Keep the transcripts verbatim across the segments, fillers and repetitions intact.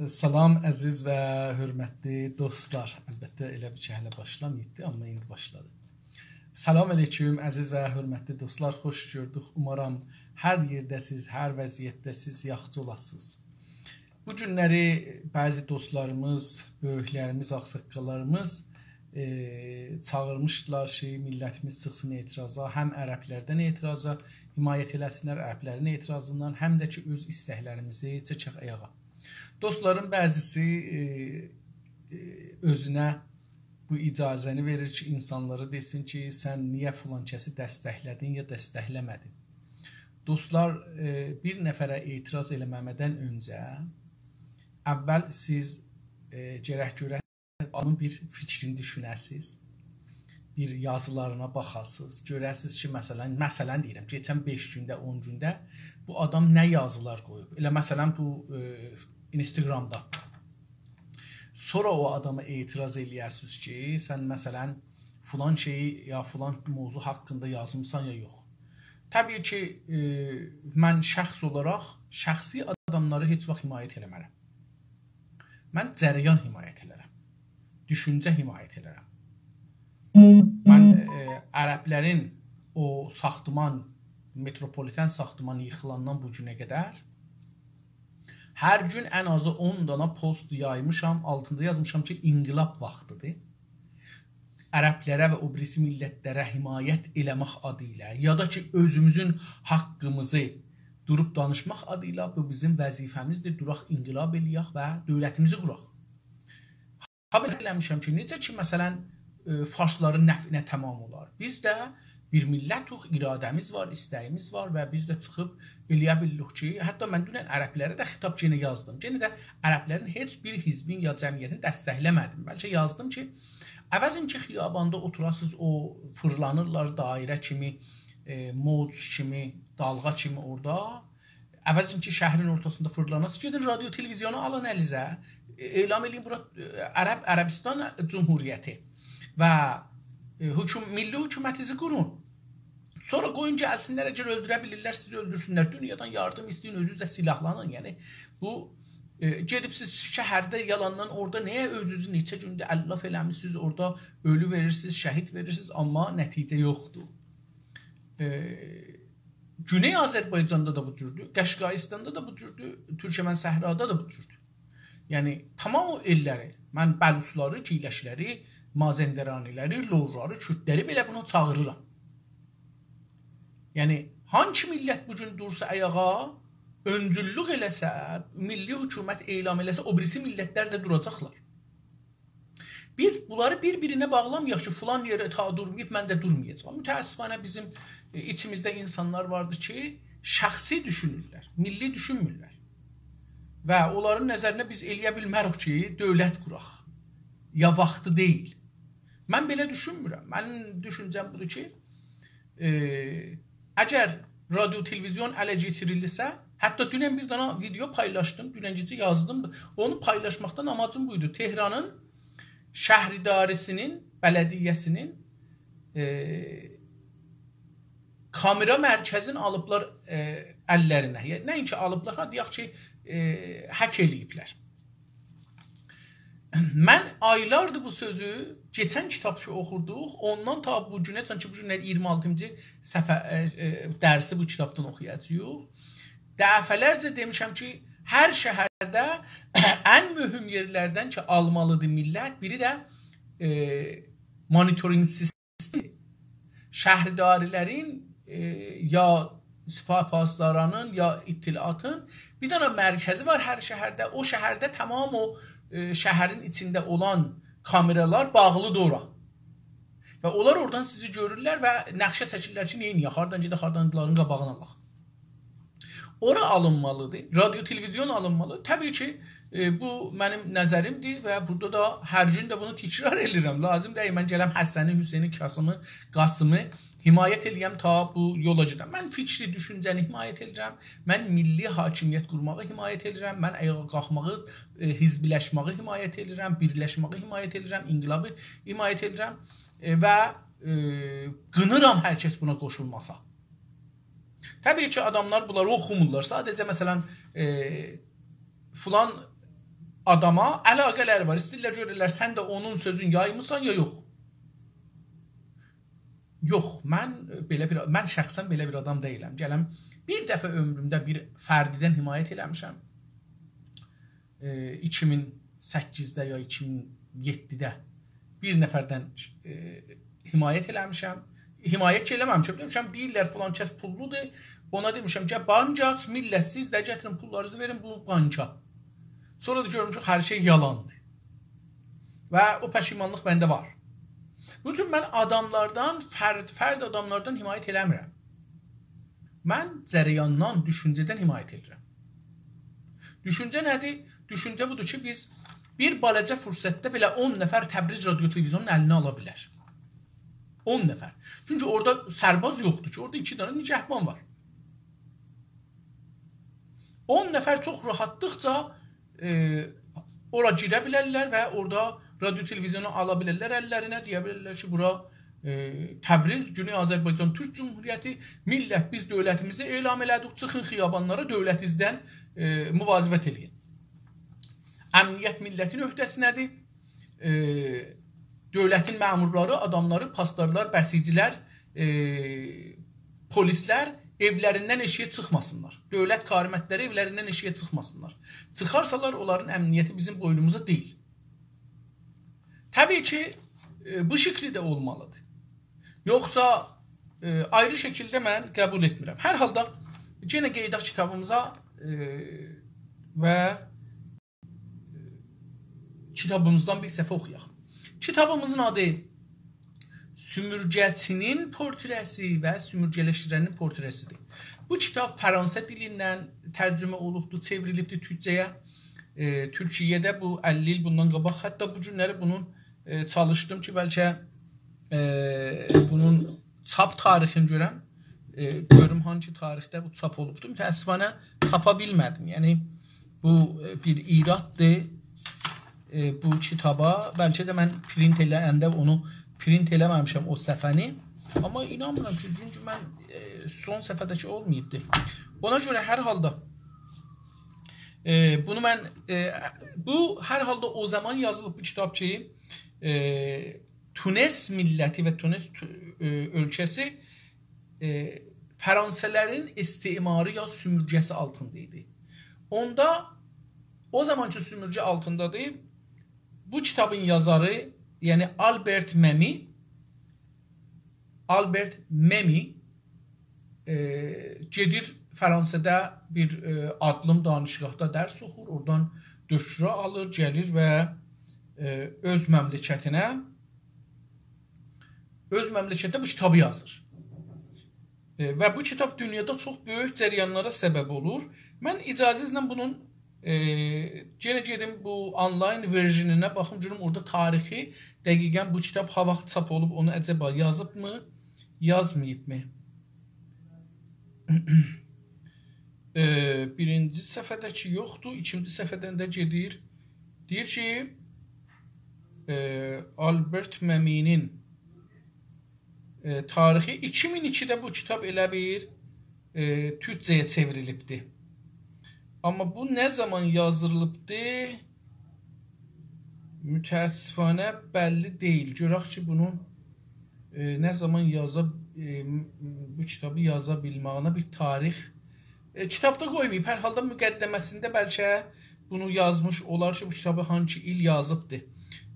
سلام، عزیز و حؤرمتلی دوستلار. البته، ائله بیل کی، هله باشلاماییبدی، آمما ایندی باشلادی. سلام علیکم، عزیز و حؤرمتلی دوستلار، خوش گؤردوک. اومارام هر یئرده‌سیز، هر وضعیتده‌سیز، یاخشی اولاسینیز. بو گونلری بعضی دوستلاریمیز، بؤیوکلریمیز، آغ‌ساققاللاریمیز، ائ، چاغیرمیشدیلار کی، میللتیمیز چیخسین اعتراضا، هم عربلردن اعتراضا حمایت ائله‌سینلر، عربلرین اعتراضیندان، هم ده کی، اؤز ایستکلریمیزی چکک آیاغا. دوستلارین بعضیسی، ائ، ائ، اؤزونه بو اجازه‌نی وئریر کی، اینسانلارا دئسین کی، سن نییه فلان کسی دستکله‌دین یا دستکله‌مه‌دین؟ دوستلار، ائ، بیر نفره اعتراض ائله‌مه‌مه‌دن اؤنجه اول سیز، ائ، گرک گؤرک آدامین بیر فیکرینی دوشونه‌سیز، بیر یازیلارینا باخاسیز، گؤره‌سیز کی، مثلا، مثلا دئییرم، کئچن بئش گونده، اون گونده بو آدام نه یازیلار قویوب. ائله مثلا بو، ائ، اینستاگرامدا. سونرا او آداما اعتراض ائله‌یه‌سیز کی، سن مثلا فلان شئیی یا فلان موضوع حاقیندا یازمیسان یا یوخ. طبیعی کی، ائ، من شخص اولاراق شخصی آداملاری هئچ واخت حمایت ائله‌مه‌رم. من جریان حمایت ائله‌رم. دوشونجه حمایت ائله‌رم. من، ائ، عربلرین او ساختمان، متروپولیتن ساختمان ییخیلاندان بو گونه قدر هر گون ان آزی اون دانا پست یایمیشام، آلتیندا یازمیشام کی، انقلاب واختیدیر. عربلره و او بیریسی میللتلره حمایت ائله‌مک آدی ایله، یا دا کی، اؤزوموزون حاقیمیزی دوروب دانیشماق آدی ایله بو بیزیم وظیفه‌میزدیر. دوراق، انقلاب ائله‌یک و دؤولتیمیزی قوراق. هابئله ائله‌میشم کی، نئجه کی، مثلا، ائ، فارسلارین نفعینه تمام اولار. بیز ده بیر میللتوخ، اراده‌میز وار، ایسته‌ییمیز وار و بیز ده چیخیب ائله‌یه بیلیریک کی، حتی من دونن عربلره ده خطاب یئنه یازدیم. یئنه ده عربلرین هئچ بیر حزبین یا جمعیتین دستکله‌مه‌دیم. بلکه یازدیم کی، عوضین کی، خیاباندا اوتوراسیز، او فیرلانیرلار دایره کیمی، ائ، موج کیمی، دالغا کیمی اورادا. عوضین کی، شهرین اورتاسیندا فیرلاناسیز، گئدین رادیو، تلویزیونو آلین الینیزه، ائ، اعلان ائله‌یین بورا، ائ، عرب، عربستان جمهوریتی و، ائ، حکوم-، میللی حکومتینیزی قورون. سونرا قویون گلسینلر، اگر اؤلدوره بیلیرلر، سیزی اؤلدورسونلر. دونیادان یاردیم ایسته‌یین، اؤزونوز ده سلاحلانین. یعنی، بو، ائ، گئدیب سیز شهرده یالاندان اورادا نییه اؤزونوزو نئچه گوندور علاف ائله‌میسینیز، اورادا اؤلو وئریرسینیز، شهید وئریرسینیز، آمما نتیجه یوخدور. ائ، گونئی آذربایجاندا دا بو جوردور، قشقاییستاندا دا بو جوردور، تورکمن صحرادا دا بو جوردور. یعنی، تمام او ائللری، من بلوچلاری، گیلکلری، مازندرانی‌لری، لورلاری، کوردلری بئله بونا چاغیریرام. یعنی، هانسی میللت بو گون دورسا آیاغا، اؤنجوللوک ائله‌سه، میللی حکومت اعلان ائله‌سه، او بیریسی میللتلر ده دوراجاقلار. بیز بونلاری بیر-بیرینه باغلامایاق کی، فلان یئره تا دورماییب، من ده دورمایاجاغام. متأسفانه بیزیم، ائ، ایچیمیزده اینسانلار واردیر کی، شخصی دوشونورلر، میللی دوشونمورلر. و اونلارین نظرینه بیز ائله‌یه بیلمه‌ریک کی، دؤولت قوراق. یا واختی دئییل. من بئله دوشونمورم. منیم دوشونجه‌م بودور کی، ائ، اگر رادیو، تلویزیون اله کئچیریلیرسه، حتی دونن بیر دانا ویدئو پایلاشدیم، دونن گئجه یازدیم دا، اونو پایلاشماقدان آماجیم بویدو. تهرانین شهر اداره‌سینین، بلدیه‌سینین، ائ، کامئرا مرکزینی آلیبلار، ائ، اللرینه. یعنی، نه‌اینکی آلیبلار، ها، دئیک کی، ائ، هک ائله‌ییبلر. من آیلاردیر بو سؤزو، کئچن کیتاب کی اوخوردوق، اوندان تا بو گونه، چونکی بو گونلر اییرمی آلتینجی صفحه، ائ، ائ، درسی بو کیتابدان اوخویاجاغیق. دفعه‌لرجه دئمیشم کی، هر شهرده ان مهم یئرلردن کی آلمالیدیر میللت، بیری ده، ائ، مانیتورینگ سیستمی. شهرداری‌لرین، ائ، یا سپاه پاسدارانین، یا اطلاعاتین بیر دنه مرکزی وار هر شهرده. او شهرده تمام او، ائ، شهرین ایچینده اولان کامئرالار باغلیدیر اورا. و اونلار اورادان سیزی گؤرورلر و نقشه چکیرلر کی، نئینیه‌ک، هاردان گئدک، هاردان بونلارین قاباغینی آلاق. اورا آلینمالیدیر. رادیو، تلویزیون آلینمالی. طبیعی کی، ائ، بو منیم نظریمدیر و بورادا دا هر گون ده بونو تکرار ائدیرم. لازیم دئییل من گلم حسنی، حسینی، کاظمی، قاسمی حمایت ائله‌یم تا بو یولا گئدم. من فیکری، دوشونجه‌نی حمایت ائدیرم. من میللی حاکمیت قورماغی حمایت ائدیرم. من آیاغا قالخماغی، ائ، حزبلشمه‌یی حمایت ائدیرم. بیرلشمه‌یی حمایت ائدیرم. انقلابی حمایت ائدیرم. ائ، و، ائ، قینیرام هر کس بونا قوشولماسا. طبیعی کی، آداملار بونلاری اوخومورلار. ساده‌جه، مثلا، ائ، فلان آداما علاقه‌لری وار. ایسته‌ییرلر گؤرورلر، سن ده اونون سؤزون یایمیسان یا یوخ. یوخ، من بئله بیر، من شخصا بئله بیر آدام دئییلم. گلم، بیر دفعه عؤمرومده بیر فردیدن حمایت ائله‌میشم. ائ، ایکی مین سککیزده یا ایکی مین یئددیده بیر نفردن، ائ، حمایت ائله‌میشم. حمایت کی ائله‌مه‌میشم، دئمیشم، دئییرلر، فلان کس پوللودور. اونا دئمیشم، گل بانک آچ، میللت، سیز ده گتیرین پوللارینیزی وئرین بو بانکا. سونرا دا گؤرموشوک، هر شئی یالاندیر. و او پشیمانلیق منده وار. بونون اوچون من آداملاردان، فرد، فرد آداملاردان حمایت ائله‌میرم. من جریاندان، دوشونجه‌دن حمایت ائدیرم. دوشونجه نه‌دیر؟ دوشونجه بودور کی، بیز بیر بالاجا فرصتده بئله اون نفر تبریز رادیو تلویزیونون الینه آلا بیلر. اون نفر. چونکی اورادا سرباز یوخدور کی، اورادا ایکی دنه نگهبان وار. اون نفر چوخ راحتلیقجا، ائ، اورا گیره بیلرلر و اورادا رادیو تلویزیونو آلا بیلرلر اللرینه، دئیه بیلرلر کی، بورا، ائ، تبریز، گونئی آذربایجان تورک جمهوریتی، میللت، بیز دؤولتیمیزی اعلام ائله‌دیک، چیخین خیابانلارا، دؤولتینیزدن، ائ، مواظبت ائله‌یین. امنیت میللتین عهده‌سینه‌دیر. ائ، دؤولتین مأمورلاری، آداملاری، پاسدارلار، بسیجیلر، ائ، پلیسلر ائولریندن ائشیگه چیخماسینلار. دؤولت کارمندلری ائولریندن ائشیگه چیخماسینلار. چیخارسالار، اونلارین امنیتی بیزیم بوینوموزا دئییل. طبیعی کی، ائ، بو شکلی ده اولمالیدیر. یوخسا، ائ، آیری شکیلده من قبول ائتمیرم. هر حالدا، یئنه قئییداق کیتابیمیزا، ائ، و کیتابیمیزدان بیر صفحه اوخویاق. کیتابیمیزین آدی سومورگه‌چی‌نین پورتره‌سی و سومورگه‌لشدیرنین پورتره‌سیدیر. بو کیتاب فرانسه دیلیندن ترجمه اولوبدور، چئوریلیبدیر تورکجه‌یه. ائ، تورکیه‌ده بو اللی ایل بوندان قاباق، حتی بو گونلری بونون، ائ، چالیشدیم کی، بلکه، ائ، بونون چاپ تاریخینی گؤرم. ائ، گؤروم هانسی تاریخده بو چاپ اولوبدور. متأسفانه تاپا بیلمه‌دیم. یعنی، بو، ائ، بیر ایراددیر، ائ، بو کیتابا. بلکه ده من پرینت ائله‌ینده اونو پرینت ائله‌مه‌میشم او صفحه‌نی. آمما اینانمیرام کی، چونکی من، ائ، سون صفحه‌ده‌کی اولماییبدی. اونا گؤره هر حالدا، ائ، بونو من، ائ، بو هر حالدا او زامان یازیلیب بو کیتاب کی، ائ، تونس میللتی و تونس تو-، ائ، اؤلکه‌سی، ائ، فرانسه‌لرین استعماری یا سومورگه‌سی آلتیندا ایدی. اوندا او زامان کی سومورگه آلتیندادیر، بو کیتابین یازاری، یعنی آلبرت مئمی، آلبرت مئمی، ائ، گئدیر فرانسه‌ده بیر، ائ، آدلیم دانشگاهدا درس اوخور، اورادان دکترا آلیر، گلیر و، ائ، اؤز مملکتینه، اؤز مملکتده بو کیتابی یازیر. ائ، و بو کیتاب دونیادا چوخ بؤیوک جریانلارا سبب اولور. من اجازه‌نیزله بونون، ائ، یئنه گئدیم بو آنلاین وئرژنینه باخیم، گؤروم اورادا تاریخی، دقیقا بو کیتاب ها واخت چاپ اولوب، اونو عجبا یازیبمی، یازماییبمی؟ ائ، بیرینجی صفحه‌ده کی یوخدور، ایکینجی صفحه‌دن ده گئدیر. دئییر کی، ائ، آلبرت مئمی‌نین، ائ، تاریخی. ایکی مین ایکیده بو کیتاب ائله بیر، ائ، تورکجه‌یه چئوریلیبدی. آمما بو نه زامان یازیلیبدی؟ متأسفانه بللی دئییل. گؤرک کی، بونو، ائ، نه زامان یازا، ائ، م-، م-، بو کیتابی یازا بیلمه‌یینه بیر تاریخ، ائ، کیتابدا قویماییب. هر حالدا مقدمه‌سینده بلکه بونو یازمیش اولار کی، بو کیتابی هانسی ایل یازیبدی.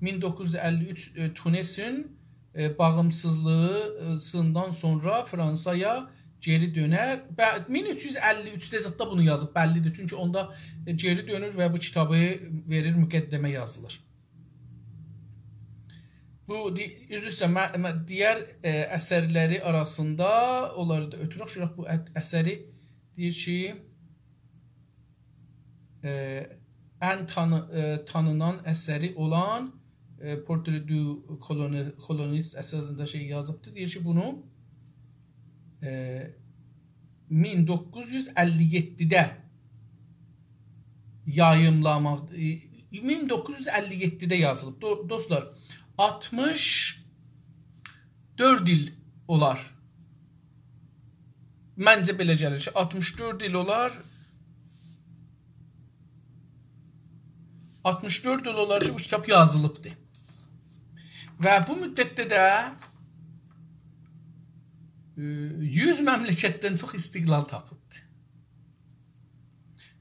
مین دوققوز یوز اللی اوچ، ائ، تونسین، ائ، باغیمسیزلیغیندان سونرا فرانسایا گئری دؤنر. و مین اوچ یوز اللی اوچده زاددا بونو یازیب، بللی‌دیر. چونکی اوندا، ائ، گئری دؤنور و بو کیتابی وئریر، مقدمه یازیلیر. بو، دی-، عذر ایسته‌ییرم، مه-، مه-، دیگر، ائ، اثرلری آراسیندا، اونلاری دا اؤتورک، گؤرک بو ا-، اثری دئییر کی، ائ، ان تانی-، ائ، تانینان اثری اولان، ائ، Portrait du coloni-، coloniste اساسیندا شئی یازیبدی. دئییر کی، بونو، ائ، مین دوققوز یوز اللی یئددیده یاییملاماق، ائ، مین دوققوز یوز اللی یئددیده یازیلیب. دو-، دوستلار، آلتمیش دؤرد ایل اولار. منجه بئله گلیر کی، آلتمیش دؤرد ایل اولار، آلتمیش دؤرد ایل اولار کی، بو کیتاب یازیلیبدیر. و بو مدتده ده، ائ، یوز مملکتدن چوخ استقلال تاپیبدیر.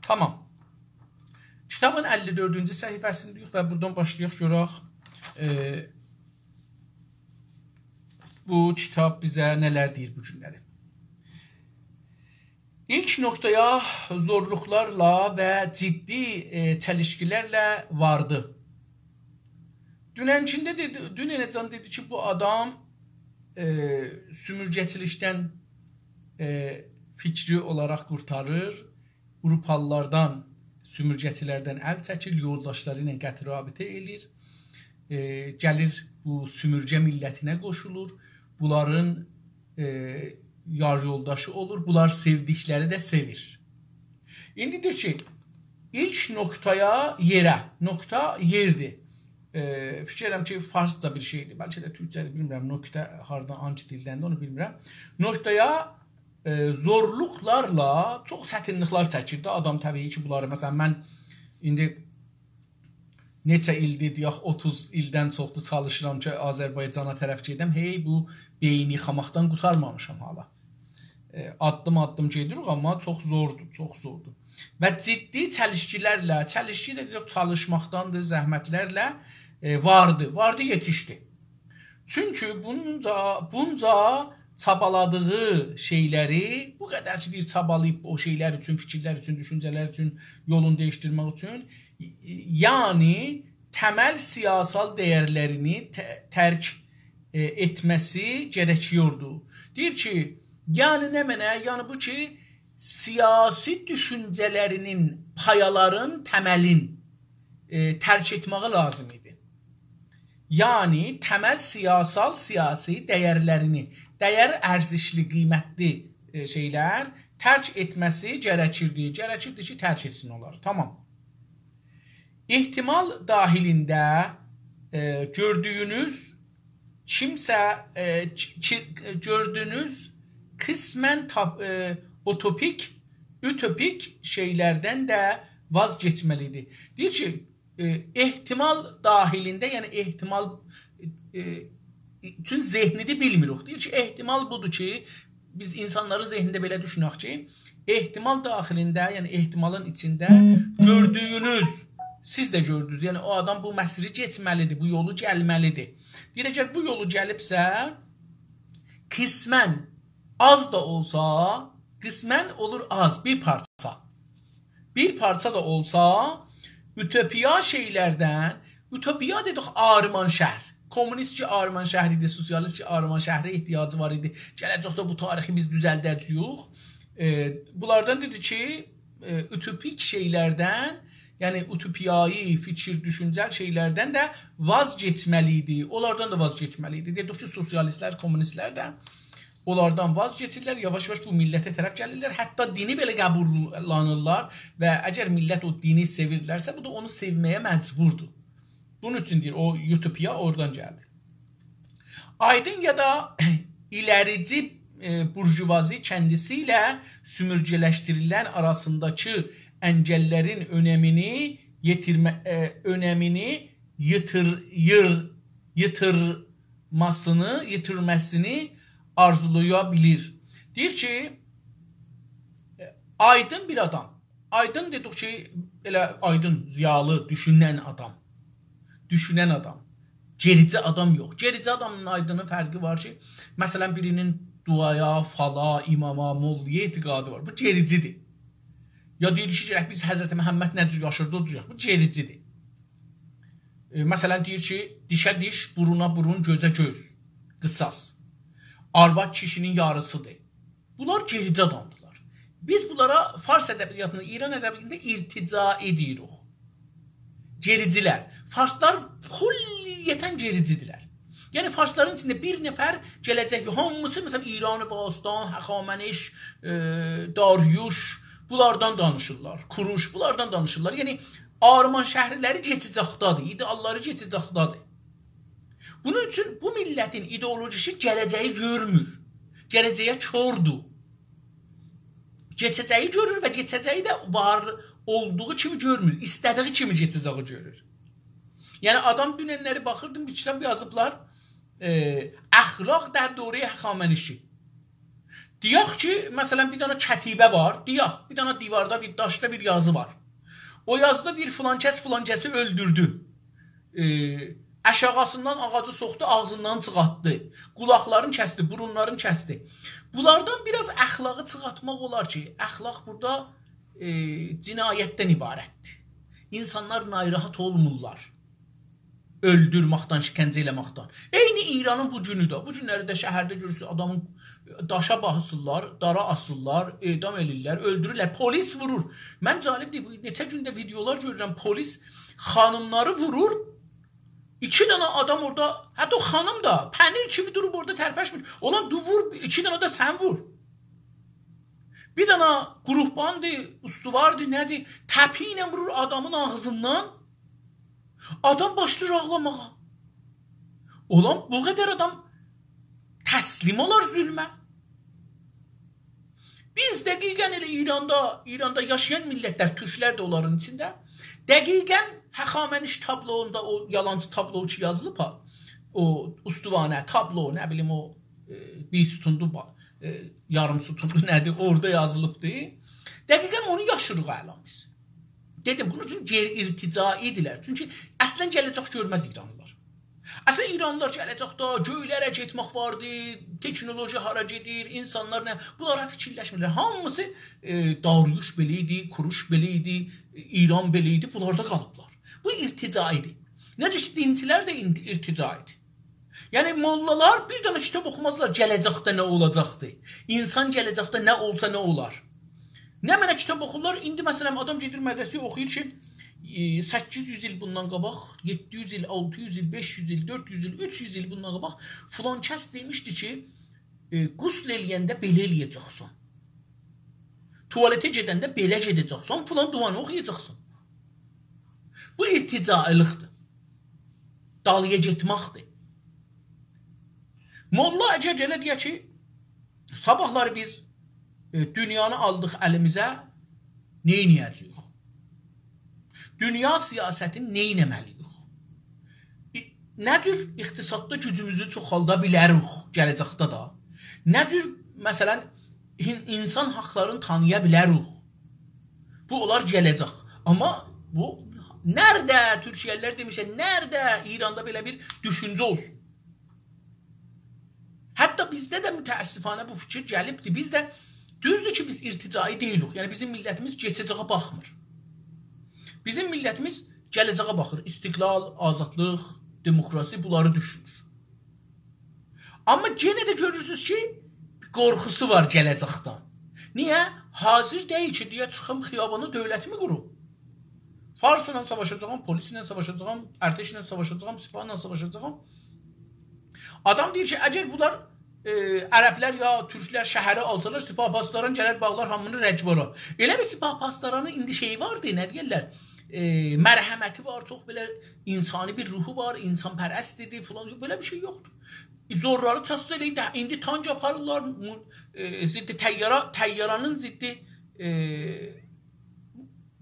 تامام. کیتابین اللی دؤردونجو صفحه‌سینده‌ییک و بورادان باشلایاق، گؤرک، ائ، بو کیتاب بیزه نه‌لر دئییر بو گونلری. ایلک نقطه‌یه زورلوقلارلا و جدی، ائ، چلیشکیلرله واردی. دوننکینده دئدی، دون ائنه‌جان دئدی کی، بو آدام، ائ، سومورگه‌چیلیکدن، ائ، فیکری اولاراق قورتاریر، آوروپالیلاردان، سومورگه‌چیلردن ال چکیر، یولداشلاری ایله قطع رابطه ائله‌ییر، ائ، گلیر بو سومورگه میللتینه قوشولور، بونلارین، ائ، یار یولداشی اولور، بونلار سئودیکلری ده سئویر. ایندی دئییر کی، ایلک نقطه‌یه، یئره، نقطه یئردیر. ائ، فیکیر ائدیرم کی، فارسجا بیر شئیدیر، بلکه ده تورکجه‌دیر، بیلمیرم، نقطه هاردان، هانگی دیلدندیر، اونو بیلمیرم. نقطه‌یه، ائ، زورلوقلارلا، چوخ چتینلیکلر چکیر ده آدام، طبیعی کی، بونلاری، مثلا، من ایندی نئچه ایلدیر، دئیک، اوتوز ایلدن چوخدور چالیشیرام کی، آذربایجانا طرف گئدم. هئی، بو بئینی ییخاماقدان قورتارمامیشام هالا. ائ، آددیم-آددیم گئدیریک، آمما چوخ زوردور، چوخ زوردور. و جدی چلیشکیلرله، چلیشکی ده دئیک، چالیشماقداندیر، زحمتلرله، ائ، واردی، واردی، یئتیشدی. چونکی بونجا، بونجا چابالادیغی شئیلری، بو قدر کی، دئییر، چابالاییب او شئیلر اوچون، فیکیرلر اوچون، دوشونجه‌لر اوچون، یولون دییشدیرمک اوچون، یعنی تمل سیاسال دَیَرلرینی ت-، ترک، ائ، ائتمه‌سی گرکیوردو. دئییر کی، یعنی نمنه؟ یعنی بو کی، سیاسی دوشونجه‌لرینین، پایالارین، تملین، ائ، ترک ائتمه‌یی لازیم ایدی. یعنی تمل سیاسال، سیاسی دَیَرلرینی، دَیَر ارزشلی، قیمتلی، ائ، شئیلر ترک ائتمه‌سی گرکیردی. گرکیردی کی، ترک ائتسین اونلاری. تامام. احتمال داخلینده، ائ، گؤردویونوز کیمسه، ائ، کی-، کی-، گؤردویونوز قسماً تاپ-، ائ، اوتوپیک، اوتوپیک شئیلردن ده واز کئچمه‌لی ایدی. دئییر کی، ائ، احتمال داخلینده، یعنی احتمال، ائ، چون ذهنی ده بیلمیریک. دئییر کی، احتمال بودور کی، بیز اینسانلارین ذهنینده بئله دوشونک کی، احتمال داخلینده، یعنی احتمالین ایچینده گؤردویونوز، سیز ده گؤردونوز، یعنی او آدام بو مسیری کئچمه‌لیدیر، بو یولو گلمه‌لیدیر. دئییر، اگر بو یولو گلیبسه، قسماً آز دا اولسا، قسماً اولور آز، بیر پارچا. بیر پارچا دا اولسا، اوتوپیا شئیلردن، اوتوپیا دئدیک، آرمان‌شهر. کمونیست کی، آرمان‌شهر ایدی، سوسیالیست کی، آرمان‌شهره احتیاجی وار ایدی. گله‌جکده بو تاریخی بیز دوزلده‌جه‌ییک. ائ، بونلاردان دئدی کی، ائ، اوتوپیک شئیلردن، یعنی اوتوپیایی، فیکیر، دوشونجه شئیلردن ده واز کئچمه‌لی ایدی. اونلاردان دا واز کئچمه‌لی ایدی. دئدیک کی، سوسیالیستلر، کمونیستلر ده اونلاردان واز کئچیرلر، یاواش-یاواش بو میللته طرف گلیرلر. حتی دینی بئله قبوللانیرلار و اگر میللت او دینی سئویرلرسه، بو دا اونو سئومه‌یه مجبوردور. بونون اوچون دئییر، او اوتوپیا اورادان گلدی. آیدین یا دا ایلریجی، ائ، بورژوازی کندیسی ایله سومورگه‌لشدیریلن آراسینداکی انگللرین اؤنمینی یئتیرمه-، ائ، اؤنمینی ییتیر-، ییر-، ییتیر-، ماسینی، ییتیرمه‌سینی آرزولایا بیلیر. دئییر کی، ائ، آیدین بیر آدام. آیدین دئدیک کی، ائله آیدین، ضیالی، دوشونن آدام. دوشونن آدام. گئریجی آدام یوخ. گئریجی آداملا آیدینین فرقی وار کی، مثلا، بیرینین دعایا، فالا، اماما، موللایا اعتقادی وار. بو گئریجیدیر. یا دئییر کی، گرک بیز حضرت محمد نه جور یاشیردی، او جور یاشایاق. بو گئریجیدیر. ائ، مثلا، دئییر کی، دیشه دیش، بورونا بورون، گؤزه گؤز. قصاص. آرواد کیشی‌نین یاریسیدیر. بونلار گئریجی آدامدیرلار. بیز بونلارا فارس ادبیاتیندا، ایران ادبیاتیندا ارتجاعی دئییریک. گئریجیلر. فارسلار کلیتاً گئریجیدیرلر. یعنی، فارسلارین ایچینده بیر نفر گله‌جک، هامیسی، مثلا، ایران باستان، هخامنش، ائ، داریوش، بونلاردان دانیشیرلار. کوروش، بونلاردان دانیشیرلار. یعنی، آرمان‌شهری‌لری کئچه‌جکده‌دیر، ایده‌آللاری کئچه‌جکده‌دیر. بونون اوچون بو میللتین ایدئولوژیسی گله‌جه‌یی گؤرمور. گله‌جه‌یه کوردور. کئچه‌جه‌یی گؤرور و کئچه‌جه‌یی ده وار اولدوغو کیمی گؤرمور. ایسته‌دیگی کیمی کئچه‌جه‌یی گؤرور. یعنی آدام دونن‌لری باخیردیم، بیر کیتاب یازیبلار. ائ، اخلاق در دوره‌ی هخامنشی. دئیک کی، مثلا، بیر دنه کتیبه وار، دئیک، بیر دنه دیواردا، بیر داشدا بیر یازی وار. او یازیدا دئییر، فلان کس فلان کسی اؤلدوردو. ائ، آشاغیسیندان آغاجی سوخدو، آغزیندان چیخارتدی. قولاقلارینی کسدی، بورونلارینی کسدی. بونلاردان بیر آز اخلاقی چیخارتماق اولار کی، اخلاق بورادا، ائ، جنایتدن عبارتدیر. اینسانلار ناراحت اولمورلار اؤلدورمکدن، شکنجه ائله‌مکدن. عینی ایرانین بو گونو ده. بو گونلری ده شهرده گؤرورسونوز، آدامین داشا باسیرلار، دارا آسیرلار، اعدام ائله‌ییرلر، اؤلدورورلر. پلیس وورور. من جالبدیر، بو نئچه گونده ویدئولار گؤرورم. پلیس خانیملاری وورور. ایکی دنه آدام اورادا، حتی او خانیم دا پنیر کیمی دوروب اورادا ترپشمیر. اولان دو وور، ایکی دنه ده سن وور. بیر دنه گروهباندی، استواردی، نه‌دیر؟ تپیک ایله وورور آدامین آغزیندان. آدام باشلاییر آغلاماغا. اولان بو قدر آدام تسلیم اولار ظلمه؟ بیز دقیقا ائله ایراندا، ایراندا یاشایان میللتلر، تورکلر ده اونلارین ایچینده، دقیقا هخامنش تابلوسوندا، او یالانچی تابلو کی یازیلیب ها، او استوانه، تابلو، نه بیلیم، او، ائ، بیر ستوندو، با-، ائ، یاریم ستوندو، نه‌دیر، اورادا یازیلیبدی. دقیقا اونو یاشیریق الان بیز. دئدیم، بونون اوچون گئری ارتجاعی‌دیرلر. چونکی اصلا گله‌جک گؤرمز ایرانلیلار. اصلا ایرانلیلار گله‌جکده گؤیلره گئتمک واردی، تکنولوژی هارا گئدیر، اینسانلار نه، بونلارا فیکیرلشمیرلر. هامیسی، ائ، داریوش بئله ایدی، کوروش بئله ایدی، ایران بئله ایدی، بونلاردا قالیبلار. بو ارتجاعی‌دیر. نئجه کی، دینچیلر ده ایندی ارتجاعی‌دیر. یعنی موللالار بیر دنه کیتاب اوخومازلار، گله‌جکده نه اولاجاقدی؟ اینسان گله‌جکده نه اولسا نه اولار؟ نمنه کیتاب اوخورلار؟ ایندی، مثلا، آدام گئدیر مدرسه‌یه، اوخویور کی، ائ، سککیز یوز ایل بوندان قاباق، یئددی یوز ایل، آلتی یوز ایل، بئش یوز ایل، دؤرد یوز ایل، اوچ یوز ایل بوندان قاباق فلان کس دئمیشدی کی، ائ، غسل ائله‌ینده بئله ائله‌یه‌جکسن. توالته گئدنده بئله گئده‌جکسن، فلان دعانی اوخویاجاقسان. بو ارتجاعی‌لیقدیر. دالییا گئتمکدیر. موللا اگر گله دئیه کی، صاباحلاری بیز، ائ، دونیانی آلدیق الیمیزه، نه ائده‌جه‌ییک؟ دونیا سیاستینی نه ائتمه‌لی‌ییک؟ ای-، نه جور اقتصاددا گوجوموزو چوخالدا بیلریک گله‌جکده ده؟ نه جور، مثلا، این-، اینسان حاقلارینی تانییا بیلریک؟ بو اولار گله‌جک. آمما بو، نرده، تورکیه‌لیلر دئمیشلر، نرده ایراندا بئله بیر دوشونجه اولسون؟ حتی بیزده ده متأسفانه بو فیکیر گلیبدی. بیز ده، دوزدور کی، بیز ارتجاعی دئییلیک. یعنی، بیزیم میللتیمیز کئچه‌جه‌یه باخمیر. بیزیم میللتیمیز گله‌جه‌یه باخیر. استقلال، آزادلیق، دموکراسی، بونلاری دوشونور. آمما یئنه ده گؤرورسونوز کی، قورخوسو وار گله‌جکدن. نییه؟ حاضر دئییل کی، دئیه چیخیم خیابانا، دؤولتیمی قوروم. فارسلا ساواشاجاغام، پلیسله ساواشاجاغام، ارتشله ساواشاجاغام، سپاهلا ساواشاجاغام. آدام دئییر کی، اگر بونلار، ائ، عربلر یا تورکلر شهری آلسالار، سپاه پاسداران گلر، باغلار هامینی رگبارا. ائله بیل سپاه پاسدارانین ایندی شئیی واردی، نه دئیرلر؟ ائ، مرحمتی وار، چوخ بئله اینسانی بیر روحو وار، اینسان‌پرستی‌دیر، فلان. یوخ، بئله بیر شئی یوخدور. زورلاری چاتسا ائله ایندی، ایندی تانک آپاریرلار، مو-، ائ، ضد طیاره، طیاره‌نین ضد، ائ،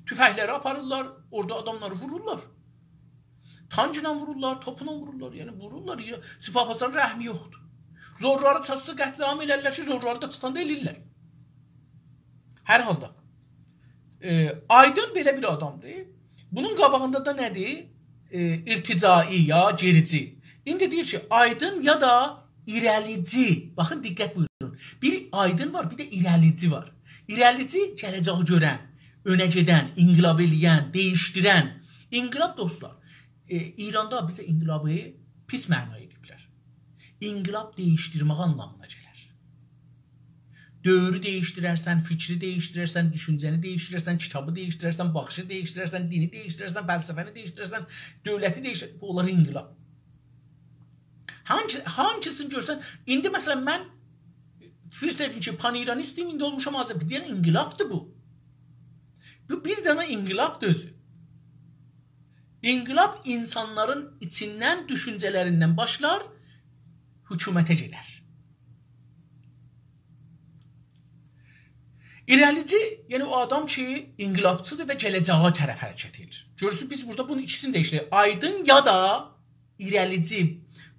توفنگلری آپاریرلار، اورادا آداملاری وورورلار. تانکلا وورورلار، توپلا وورورلار، یعنی وورورلار. ایران، سپاه پاسداران رحمی یوخدور. زورلاری چاتسا قتل‌عام ائلرلر کی، زورلاری دا چاتاندا ائله‌ییرلر. هر حالدا، ائ، آیدین بئله بیر آدامدیر. بونون قاباغیندا دا نه‌دیر؟ ائ، ارتجاعی یا گئریجی. ایندی دئییر کی، آیدین یا دا ایره‌لیجی. باخین، دقت بویورون. بیر آیدین وار، بیر ده ایره‌لیجی وار. ایره‌لیجی گله‌جه‌یی گؤرن، اؤنه گئدن، انقلاب ائله‌ین، دییشدیرن. انقلاب، دوستلار، ائ، ایراندا بیزه انقلابی پیس معنا ائدیبلر. انقلاب دییشدیرمک آنلامینا گلر. دؤورو دییشدیررسن، فیکری دییشدیررسن، دوشونجه‌نی دییشدیررسن، کیتابی دییشدیررسن، باخیشی دییشدیررسن، دینی دییشدیررسن، فلسفه‌نی دییشدیررسن، دؤولتی دییشدیررسن، بو اولار انقلاب. هانگی، هانگیسینی گؤرسن، ایندی مثلا من، فرض ائدین کی، پان‌ایرانیستیم، ایندی اولموشام آذر-، بیر دنه انقلابدیر بو. بو بیر دنه انقلابدیر اؤزو. انقلاب اینسانلارین ایچیندن، دوشونجه‌لریندن باشلار، حکومته گئدر. ایره‌لیجی، یعنی او آدام کی، انقلابچی‌دیر و گله‌جه‌یه طرف حرکت ائدیر. گؤرورسونوز، بیز بورادا بونون ایکیسینی ده ایشله‌ییریک. آیدین یا دا ایره‌لیجی،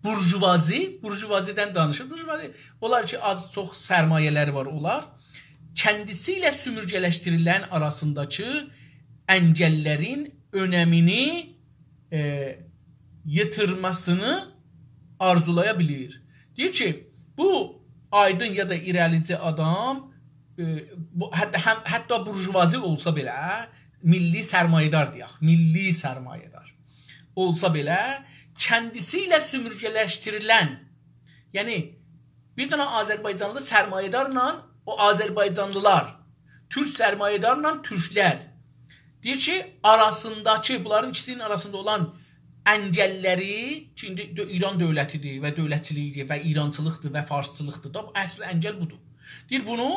بورژوازی، بورژوازی‌دن دانیشیر. بورژوازی، اونلار کی، آز چوخ سرمایه‌لری وار، اونلار کندیسی ایله سومورگه‌لشدیریلن آراسینداکی انگللرین اؤنمینی، ائ، ییتیرمه‌سینی آرزولایا بیلیر. دئییر کی، بو آیدین یا دا ایره‌لیجی آدام، ائ، بو، حتی، هم، حتی بورژوازی اولسا بئله، میللی سرمایه‌دار دئیک، میللی سرمایه‌دار اولسا بئله، کندیسی ایله سومورگه‌لشدیریلن، یعنی بیر دنه آذربایجانلی سرمایه‌دارلا او آذربایجانلیلار، تورک سرمایه‌دارلا تورکلر، دئییر کی، آراسینداکی، بونلارین ایکیسینین آراسیندا اولان انگللری، کی، ایندی دؤ-، ایران دؤولتی‌دیر و دؤولتچیلیک‌دیر و ایرانچیلیق‌دیر و فارسچیلیق‌دیر دا، بو اصلی انگل بودور. دئییر، بونو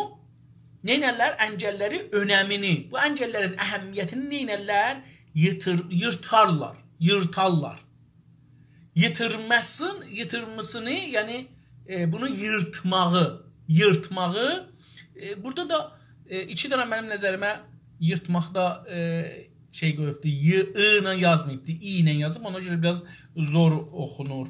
نئینرلر؟ انگللری اؤنمینی، بو انگللرین اهمیتینی نئینرلر؟ ییتیر-، ییرتارلار، ییرتارلار. ییتیرمه‌سین، ییتیرمه‌سینی، یعنی، ائ، بونو ییرتماغی، ییرتماغی، ائ، بورادا دا، ائ، ایکی دنه منیم نظریمه ییرتماقدا، ائ، شئی قویوبدور، ی، ای ایله یازماییبدیر، ای ایله یازیب، اونا گؤره بیر آز زور اوخونور.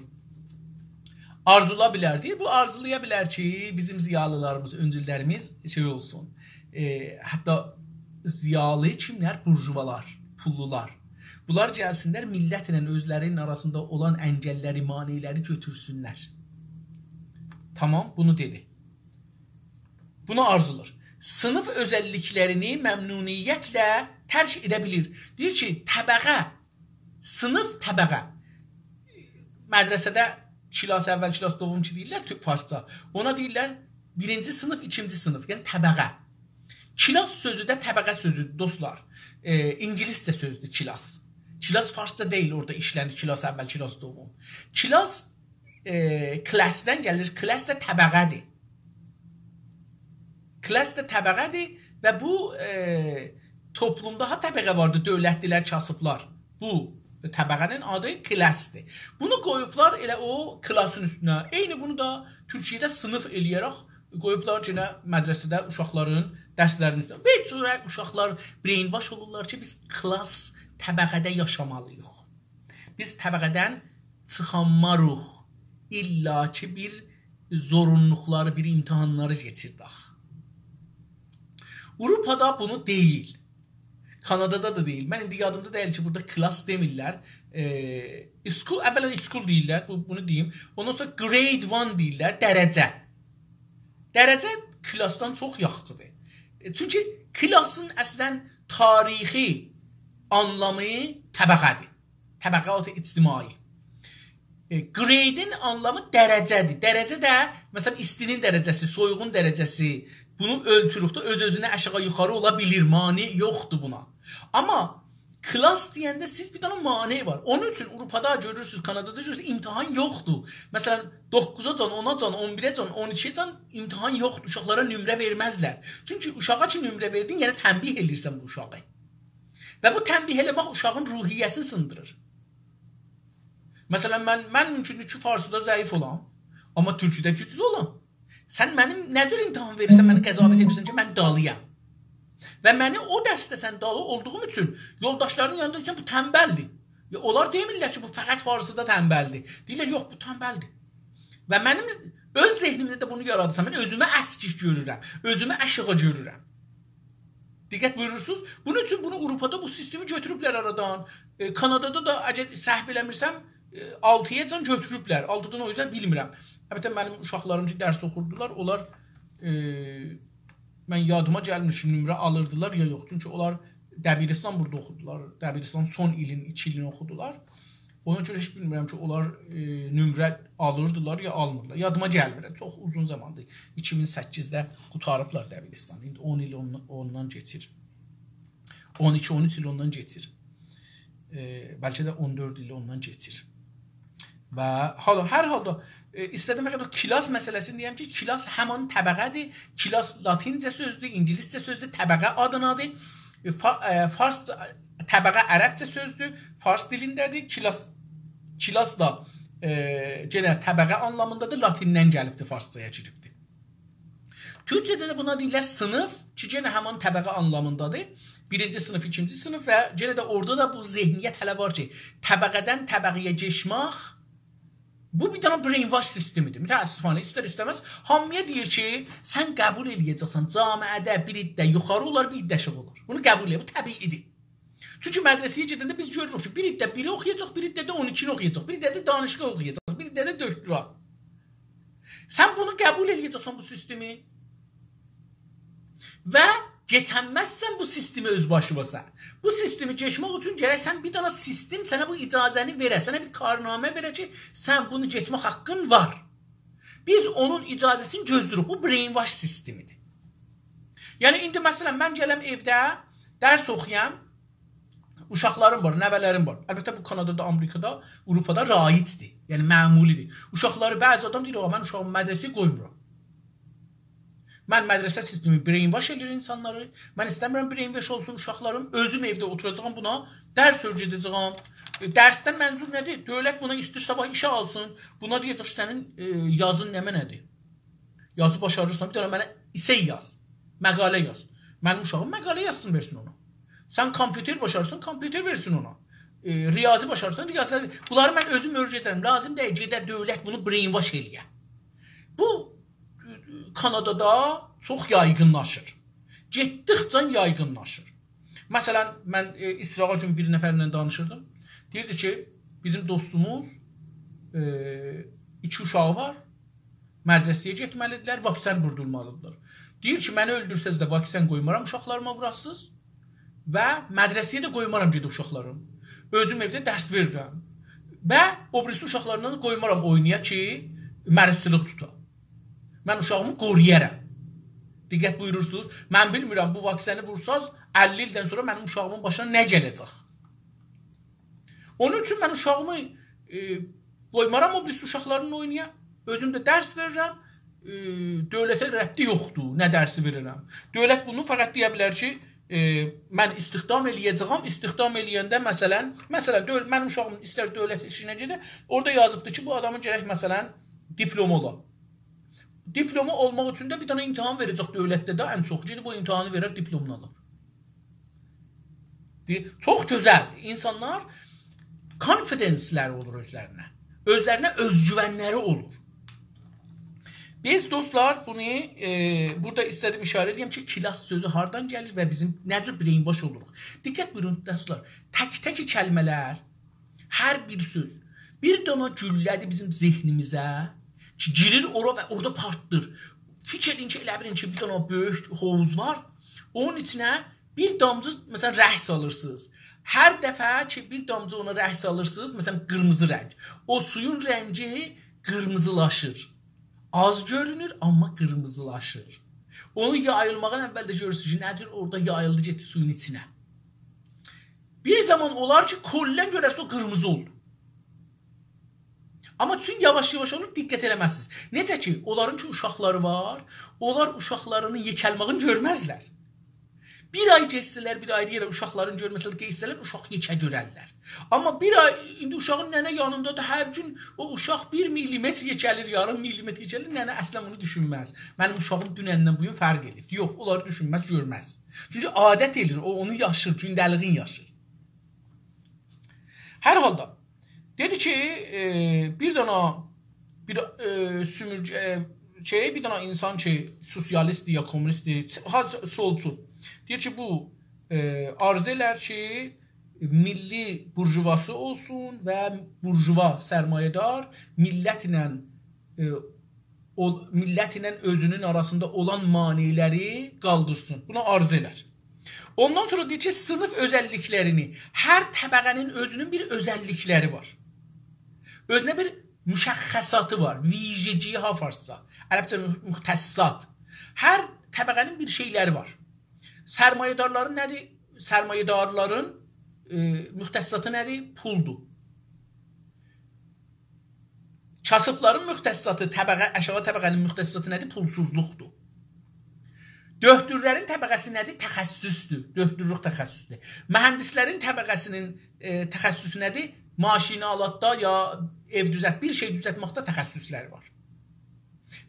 آرزولا بیلر، دئییر، بو آرزولایا بیلر کی، بیزیم ضیالیلاریمیز، اؤنجوللریمیز شئی اولسون، ائ، حتی ضیالی کیملر؟ بورژوالار، پوللولار. بونلار گلسینلر، میللتله اؤزلرینین آراسیندا اولان انگللری، مانعلری گؤتورسونلر. تامام، بونو دئدی. بونو آرزولور. صینیف اؤزللیکلرینی ممنونیتله ترک ائده بیلیر. دئییر کی، طبقه، صینیف، طبقه. مدرسه‌ده کلاس اول، کلاس دوم کی دئییرلر تو-، فارسجا، اونا دئییرلر بیرینجی صینیف، ایکینجی صینیف، یعنی طبقه. کلاس سؤزو ده طبقه سؤزودور، دوستلار. ائ، اینگیلیسجه سؤزدور کلاس. کلاس فارسجا دئییل، اورادا ایشله‌نیر کلاس اول، کلاس دوم. کلاس، ائ، class-دن گلیر، class ده طبقه‌دیر. Class ده طبقه‌دیر و بو، ائ، توپلومدا ها طبقه واردی، دؤولتلی‌لر، کاسیبلار. بو طبقه‌نین آدی class-دیر. بونو قویوبلار ائله او کلاسین اوستونه. عینی بونو دا تورکیه‌ده صینیف ائله‌یه‌رک قویوبلار، یئنه مدرسه‌ده اوشاقلارین درسلرینین اوستونه. بیر جوره اوشاقلار brainwash اولورلار کی، بیز class، طبقه‌ده یاشامالی‌ییق. بیز طبقه‌دن چیخانماریق. الا کی، بیر زورونلوقلاری، بیر امتحانلاری کئچیردک. آوروپادا بونو دئییل. کانادادا دا دئییل. من ایندی یادیمدا دئییل کی، بورادا class دئمیرلر. ائ، school، اولا school دئییرلر، بو، بونو دئییم. اوندان سونرا grade one دئییرلر، درجه. درجه class-دان چوخ یاخشی‌دیر. ائ، چونکی class-ین اصلا تاریخی آنلامی طبقه‌دیر. طبقات اجتماعی. ائ، grade-ین آنلامی درجه‌دیر. درجه ده، مثلا، ایستی‌نین درجه‌سی، سویوغون درجه‌سی، بونو اؤلچوروک ده، اؤز-اؤزونه آشاغی یوخاری اولا بیلیر، مانع یوخدور بونا. آمما class دئینده سیز بیر دنه مانع وار. اونون اوچون آوروپادا گؤرورسونوز، کانادادا گؤرورسونوز، امتحان یوخدور. مثلا، دوققوزاجان، اوناجان، اون بیره‌جان، اون ایکی‌یه‌جان امتحان یوخدور. اوشاقلارا نمره وئرمزلر. چونکی اوشاغا کی نمره وئردین، یعنی تنبیه ائله‌ییرسن بو اوشاغی. و بو تنبیه ائله‌مک اوشاغین روحیه‌سینی سیندیریر. مثلا، من، من مومکوندور کی، فارسی‌دا ضعیف اولام، آمما تورکی‌ده گوجلو اولام. سن منیم نه جور امتحان وئریرسن، منی قضاوت ائدیرسن کی، من دالی‌یام. و منی او درسده سن دالی اولدوغوم اوچون یولداشلارین یانیندا دئییرسن، بو تنبل‌دیر. یا، اونلار دئمیرلر کی، بو فقط فارسی‌دا تنبل‌دیر. دئییرلر، یوخ، بو تنبل‌دیر. و منیم اؤز ذهنیمده ده بونو یارادیرسان. من اؤزومو اسکیک گؤرورم، اؤزومو آشاغی گؤرورم. دقت بویورورسونوز؟ بونون اوچون بونو آوروپادا بو سیستمی گؤتوروبلر آرادان. ائ، کانادادا دا، اگر سهو ائله‌میرسم، ائ، آلتی‌یاجان گؤتوروبلر. آلتی‌دان او اوزه بیلمیرم. البته، منیم اوشاقلاریم کی، درس اوخوردولار، اونلار، ائ، من یادیما گلمیر کی، نمره آلیردیلار یا یوخ. چونکی اونلار دبیرستان بورادا اوخودولار. دبیرستان سون ایلین، ایکی ایلینی اوخودولار. اونا گؤره هئچ بیلمیرم کی، اونلار، ائ، نمره آلیردیلار یا آلمیردیلار. یادیما گلمیر. چوخ اوزون زاماندیر. ایکی مین سککیزده قوتاریبلار دبیرستانی. ایندی اون ایل اون-، اوندان کئچیر. اون ایکی، اون اوچ ایل اوندان کئچیر. ائ، بلکه ده اون دؤرد ایل اوندان کئچیر. و حالا، هر حالدا، ائ، ایسته‌دیم فقط او کلاس مسئله‌سینی دئیم کی، کلاس همان طبقه‌دیر. کلاس لاتینجه سؤزدور، اینگیلیسجه سؤزدور، طبقه آدینادیر. ائ، فا-، ائ، فارس، طبقه عربجه سؤزدور، فارس دیلینده‌دیر. کلاس، کلاس دا، ائ، یئنه طبقه آنلامیندادیر، لاتیندن گلیبدیر، فارسجایا گیریبدیر. تورکجه‌ده ده بونا دئییرلر صینیف، کی، یئنه همان طبقه آنلامیندادیر. بیرینجی صینیف، ایکینجی صینیف و یئنه ده اورادا دا بو ذهنیت هله وار کی، طبقه‌دن طبقه‌یه کئچمک، بو بیر دنه brainwash سیستمیدیر. متأسفانه، ایستر-ایسته‌مز هامییا دئییر کی، سن قبول ائله‌یه‌جکسن، جامعه‌ده بیر عده یوخاری اولار، بیر عده آشاغی اولار. بونو قبول ائله، بو طبیعیدیر. چونکی مدرسه‌یه گئدنده بیز گؤروروک کی، بیر عده بیری اوخویاجاق، بیر عده ده اون ایکینی اوخویاجاق، بیر عده ده دانشگاه اوخویاجاق، بیر عده ده دکترا. سن بونو قبول ائله‌یه‌جکسن بو سیستمی و کئچنمزسن بو سیستمی اؤز باشینا سن. بو سیستمی کئچمک اوچون گرک سن بیر دنه سیستم سنه بو اجازه‌نی وئره، سنه بیر کارنامه وئره کی، سن بونو کئچمک حاققین وار. بیز اونون اجازه‌سینی گؤزله‌ییریک. بو brainwash سیستمیدیر. یعنی، ایندی مثلا، من گلم ائوده درس اوخویام، اوشاقلاریم وار، نوه‌لریم وار. البته، بو کانادادا، آمریکادا، آوروپادا رایجدیر. یعنی، معمولیدیر. اوشاقلاری، بعضی آدام دئییر، «آغا، من اوشاغیمی مدرسه‌یه قویمورام. من مدرسه سیستمی brainwash ائله‌ییر اینسانلاری. من ایسته‌میرم brainwash اولسون اوشاقلاریم. اؤزوم ائوده اوتوراجاغام بونا، درس اؤیره‌ده‌جه‌یم.» ائ، درسدن منظور نه‌دیر؟ دؤولت بونا ایسته‌ییر صاباح ایشه آلسین. بونا دئیه‌جک، «سنین، ائ، یازین نمنه‌دیر؟ یازی باشاریرسان، بیر دنه منه essay یاز، مقاله یاز.» منیم اوشاغیم مقاله یازسین، وئرسین اونا. سن کامپیوتر باشاریرسان، کامپیوتر وئرسین اونا. ائ، ریاضی باشاریرسان، ریاضی. بونلاری من اؤزوم اؤیره‌درم. لازیم دئییل گئده دؤولت بونو brainwash ائله‌یه. بو، ائ، کانادادا چوخ یایغینلاشیر. گئتدیکجه یایغینلاشیر. مثلا، من، ائ، اسرائیل گون بیر نفرله دانیشیردیم. دئییردی کی، بیزیم دوستوموز، ائ، ایکی اوشاغی وار. مدرسه‌یه گئتمه‌لیدیرلر، واکسن ووردورمالیدیرلار. دئییر کی، منی اؤلدورسز ده واکسن قویمارام اوشاقلاریما ووراسینیز و مدرسه‌یه ده قویمارام گئده اوشاقلاریم. اؤزوم ائوده درس وئریرم. و او بیریسی اوشاقلارلا دا قویمارام اوینایا کی، مریضچیلیک توتا. من اوشاغیمی قورویارام. دقت بویورورسونوز. من بیلمیرم، بو واکسنی وورساز، اللی ایلدن سونرا منیم اوشاغیمین باشینا نه گله‌جک؟ اونون اوچون من اوشاغیمی، ائ، قویمارام او بیریسی اوشاقلارینان اوینایا. اؤزوم ده درس وئریرم. ائ، دؤولته ربطی یوخدور، نه درسی وئریرم. دؤولت بونو فقط دئیه بیلر کی، ائ، من استخدام ائله‌یه‌جه‌یم، استخدام ائله‌ینده، مثلا، مثلا، دؤول-، منیم اوشاغیم ایستر دؤولت ایشینه گئده، اورادا یازیبدیر کی، بو آدامین گرک، مثلا، دیپلوما اولا. دیپلوما اولماق اوچون ده بیر دنه امتحان وئره‌جک دؤولتده ده، ان چوخ گئدیب او امتحانی وئرر، دیپلومونو آلار. دئ-، چوخ گؤزلدیر. اینسانلار confidence-لری اولور اؤزلرینه. اؤزلرینه اؤزگوونلری اولور. بیز، دوستلار، بونو، ائ، بورادا ایسته‌دیم ایشاره ائدیم کی، کلاس سؤزو هاردان گلیر و بیزیم نه جور brainwash اولوروق. دقت بویورون، دوستلار، تک-تک کلمه‌لر، هر بیر سؤز بیر دانا گولله‌دیر بیزیم ذهنیمیزه کی، گیریر اورا و اورادا پارتلیر. فیکیر ائدین کی، ائله بیلین کی، بیر دانا بؤیوک حوووز وار. اونون ایچینه بیر دامجی، مثلا، رنگ سالیرسینیز. هر دفعه کی، بیر دامجی اونا رنگ سالیرسینیز، مثلا، قیرمیزی رنگ، او سویون رنگی قیرمیزیلاشیر. آز گؤرونور، آمما قیرمیزیلاشیر. اونون یاییلماغینی اولده گؤرورسونوز کی، نه جور اورادا یاییلدی، گئتدی سویون ایچینه. بیر زامان اولار کی، کلاً گؤررسینیز، او قیرمیزی اولدو. آمما چون یاواش-یاواش اولور، دقت ائله‌مزسینیز. نئجه کی، اونلارین کی، اوشاقلاری وار، اونلار اوشاقلارینین یئکه‌لمه‌یینی گؤرمزلر. بیر آی گئتسه‌لر، بیر آیری یئره اوشاقلارینی گؤرمه‌سه‌لر، گئتسه‌لر، اوشاق یئکه گؤررلر. آمما بیر آی، ایندی اوشاغین ننه یانیندادیر، هر گون او اوشاق بیر میلیمتر یئکه‌لیر، یاریم میلیمتر یئکه‌لیر، ننه اصلاً بونو دوشونمز. منیم اوشاغیم دونندن بو گون فرق ائله‌ییب. یوخ، اونلاری دوشونمز، گؤرمز. چونکی عادت ائله‌ییر، او اونو یاشیر، گونده‌لیگین یاشیر. هر حالدا، دئدی کی، ائ، بیر دانا، بیر، ائ، سومورگه، ائ، شئی، بیر دانا اینسان کی، سوسیالیستدیر یا کومونیستدیر، ها، سولچو. دئییر کی، بو، ائ، آرزو ائلر کی، میللی بورژواسی اولسون و بورژوا سرمایه‌دار میللتله، ائ، او، میللتله اؤزونون آراسیندا اولان مانع‌لری قالدیرسین. بونا آرزو ائلر. اوندان سونرا دئییر کی، صینیف اؤزللیکلرینی، هر طبقه‌نین اؤزونون بیر اؤزللیکلری وار. اؤزونه بیر مشخصاتی وار، ویژگی ها فارسجا، عربجه مختصات. هر طبقه‌نین بیر شئیلری وار. سرمایه‌دارلارین نه‌دیر؟ سرمایه‌دارلارین، ائ، مختصاتی نه‌دیر؟ پولدور. کاسیبلارین مختصاتی، طبقه، آشاغی طبقه‌نین مختصاتی نه‌دیر؟ پولسوزلوقدور. دؤکتورلرین طبقه‌سی نه‌دیر؟ تخصصدور. دؤکتورلوک تخصصدور. مهندسلرین طبقه‌سینین، ائ، تخصصو نه‌دیر؟ ماشین‌آلاتدا یا ائو دوزلت، بیر شئی دوزلتمکده تخصصلری وار.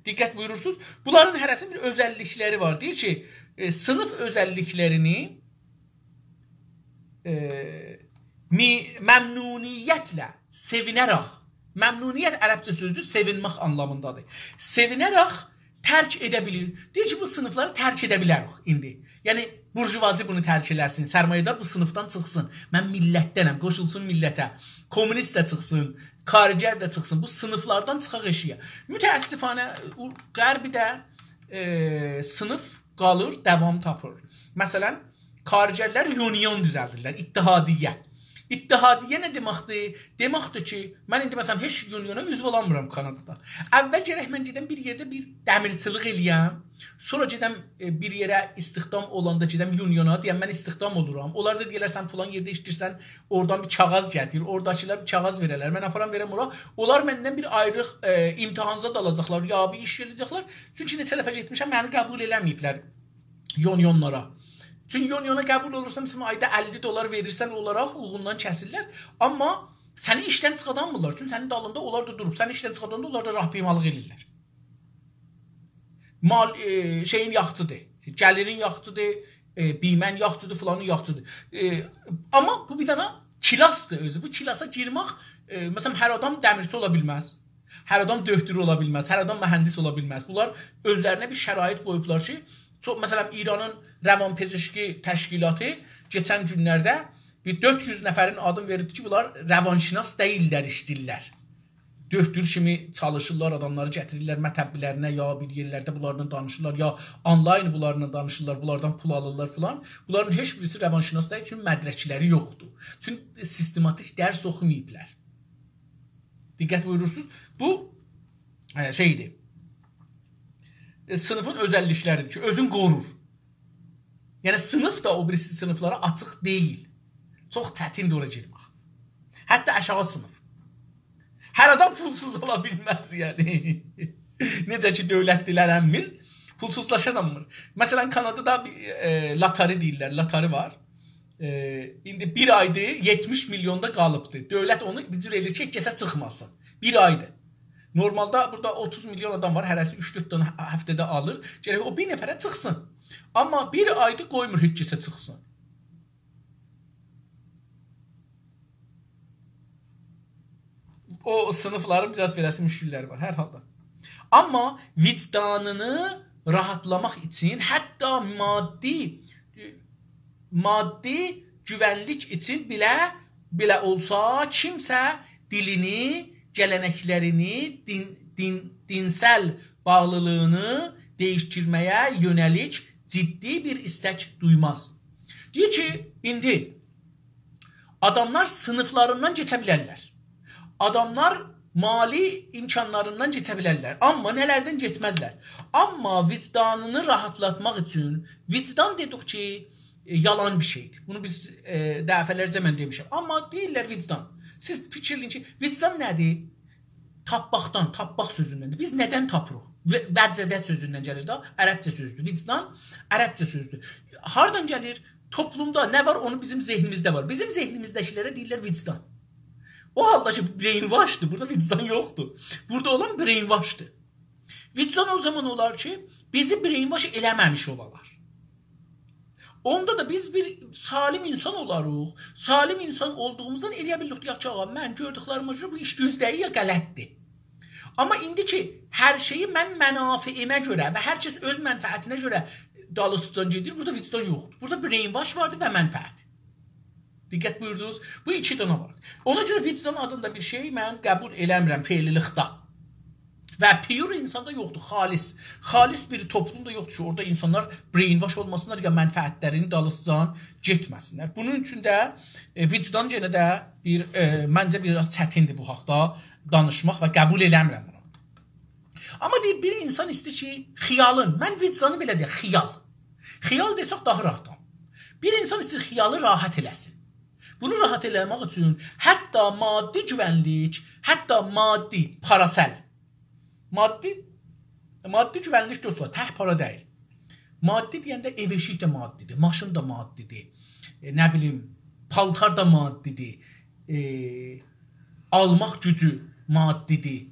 دقت بویورورسونوز. بونلارین هره‌سینین بیر اؤزللیکلری وار. دئییر کی، ائ، صینیف اؤزللیکلرینی، ائ، می-، ممنونیتله، سئوینه‌رک، ممنونیت عربجه سؤزدور، سئوینمک آنلامیندادیر. سئوینه‌رک ترک ائده بیلیر. دئییر کی، بو صینیفلاری ترک ائده بیلریک ایندی. یعنی، بورژوازی بونو ترک ائله‌سین، سرمایه‌دار بو صینیفدان چیخسین. من میللتدنم، قوشولسون میللته. کمونیست ده چیخسین، کارگر ده چیخسین. بو صینیفلاردان چیخاق ائشییه. متأسفانه، او غربده، ائ، صینیف قالیر، داوام تاپیر. مثلا، کارگرلر یونیون دوزلدیرلر، اتحادیه. اتحادیه نه دئمکدیر؟ دئمکدیر کی، من ایندی، مثلا، هئچ یونیونا عضو اولامیرام کانادادا. اول گرک من گئدم بیر یئرده بیر دمیرچیلیک ائله‌یم، سونرا گئدم، ائ، بیر یئره استخدام اولاندا گئدم یونیونا، دئیم، من استخدام اولورام. اونلار دا دئیرلر، سن فلان یئرده ایشله‌ییرسن، اورادان بیر کاغاذ گتیر، اوراداکیلار بیر کاغاذ وئررلر، من آپارام وئرم اورا. اونلار مندن بیر آیلیق، ائ، امتحان زاد آلاجاقلار، یا بیر ایش ائله‌یه‌جکلر. چونکی نئچه دفعه گئتمیشم، منی قبول ائله‌مه‌ییبلر یونیونلارا. چونکی یونیونا قبول اولورسان، مثلا، آیدا اللی دلار وئریرسن اونلارا، حقوقوندان کسیرلر. آمما سنی ایشدن چیخاردانمیرلار. چونکی سنین دالیندا اونلار دا دوروب. سنی ایشدن چیخارداندا اونلار دا راهپیمالیق ائله‌ییرلر. مال، ائ، شئیین یاخچیدیر، گلیرین یاخچیدیر، ائ، بیمه‌ن یاخچیدیر، فلانین یاخچیدیر. ائ، آمما بو بیر دنه کلاسدیر اؤزو. بو کلاسا گیرمک، ائ، مثلا، هر آدام دمیرچی اولا بیلمز. هر آدام دؤکتور اولا بیلمز، هر آدام مهندس اولا بیلمز. بونلار اؤزلرینه بیر شرایط قویوبلار کی، چوخ، مثلا، ایرانین روان‌پزشکی تشکیلاتی کئچن گونلرده بیر دؤرد یوز نفرین آدینی وئریبدی کی، بونلار روانشناس دئییللر، ایشله‌ییرلر. دؤکتور کیمی چالیشیرلار، آداملاری گتیریرلر مطبلرینه، یا بیر یئرلرده بونلارلا دانیشیرلار، یا آنلاین بونلارلا دانیشیرلار، بونلاردان پول آلیرلار فلان. بونلارین هئچ بیریسی روانشناس دئییل، چونکی مدرکلری یوخدور. چونکی سیستماتیک درس اوخوماییبلار. دقت بویورورسونوز. بو، ائ، شئیدیر. ائ، صینیفین اؤزللیکلریدیر کی، اؤزون قورور. یعنی، صینیف دا او بیریسی صینیفلارا آچیق دئییل. چوخ چتیندیر اورا گیرمک. حتی آشاغی صینیف. هر آدام پولسوز اولا بیلمز، یعنی. نئجه کی، دؤولت دیلنمیر، پولسوزلاشانمیر. مثلا، کانادادا بیر، ائ، لاتاری دئییرلر، لاتاری وار. ائ، ایندی بیر آیدیر، یئتمیش میلیون دا قالیبدی. دؤولت اونو بیر جور ائله‌ییر کی، هئچ کسه چیخماسین. بیر آیدیر. نورمالدا بورادا اوتوز میلیون آدام وار، هره‌سی اوچ-دؤرد دنه ه-، هفته‌ده آلیر. گرک او بیر نفره چیخسین. آمما بیر آیدیر قویمور هئچ کسه چیخسین. او صینیفلارین بیر آز بئله‌سی مشکللری وار، هر حالدا. آمما وجدانینی راحاتلاماق اوچون، حتی مادی، مادی گوونلیک اوچون بئله، بئله اولسا، کیمسه دیلینی، گله‌نکلرینی، دین، دین، دینسل باغلیلیغینی دییشدیرمه‌یه یؤنه‌لیک جدی بیر ایستک دویماز. دئییر کی، ایندی آداملار صینیفلاریندان کئچه بیلرلر. آداملار مالی امکانلاریندان کئچه بیلرلر. آمما نه‌لردن کئچمزلر. آمما وجدانینی راحاتلاتماق اوچون، وجدان دئدیک کی، ائ، یالان بیر شئیدیر. بونو بیز، ائ، دفعه‌لرجه من دئمیشم. آمما دئییرلر وجدان. سیز فیکیر ائله‌یین کی، وجدان نه‌دیر؟ تاپماقدان، تاپماق سؤزوندندیر. بیز ندن تاپیریق؟ و-، وجده سؤزوندن گلیر ده، عربجه سؤزدور. وجدان عربجه سؤزدور. هاردان گلیر؟ توپلومدا نه وار، اونو بیزیم ذهنیمیزده وار. بیزیم ذهنیمیزده‌کیلره دئییرلر وجدان. او حالدا کی، brainwashدیر، بورادا وجدان یوخدور. بورادا اولان brainwashدیر. وجدان او زامان اولار کی، بیزی brainwash ائله‌مه‌میش اولالار. اوندا دا بیز بیر سالم انسان اولاریق. سالم انسان اولدوغوموزدان ائلیه بیلیریک، دئیک کی، آغا، من گؤردوکلریمه گؤره بو ایش دوز دئییل یا غلطدیر. آمما ایندی کی، هر شئیی من منافعیمه گؤره و هر کس اؤز منفعتینه گؤره دالیسیجان گئدیر، بورادا وجدان یوخدور. بورادا brainwash واردیر و منفعت. دقت بویوردونوز؟ بو ایکی دنه وار. اونا گؤره وجدان آدیندا بیر شئی من قبول ائله‌میرم فعلیلیکده. و pure انسان دا یوخدور، خالص. خالص بیر توپلوم دا یوخدور کی، اورادا انسانلار brainwash اولماسینلار یا منفعتلرینین دالیسیجان گئتمه‌سینلر. بونون اوچون ده، ائ، وجدان یئنه ده بیر، ائ، منجه بیر آز چتیندیر بو حاقدا دانیشماق و قبول ائله‌میرم بونو. آمما دئییر، بیر انسان ایسته‌ییر کی، خیالین، من وجدانی بئله دئیک، خیال. خیال دئسک داها راحاتام. بیر انسان ایسته‌ییر خیالی راحت ائله‌سین. بونو راحت ائله‌مک اوچون حتی مادی گوونلیک، حتی مادی، پاراسل. مادی، مادی گوونلیک دوستلار، تک پارا دئییل. مادی دئینده ائو ائشیک ده مادیدیر، ماشین دا مادیدیر. ائ، نه بیلیم، پالتار دا مادیدیر. ائ، آلماق گوجو مادیدیر.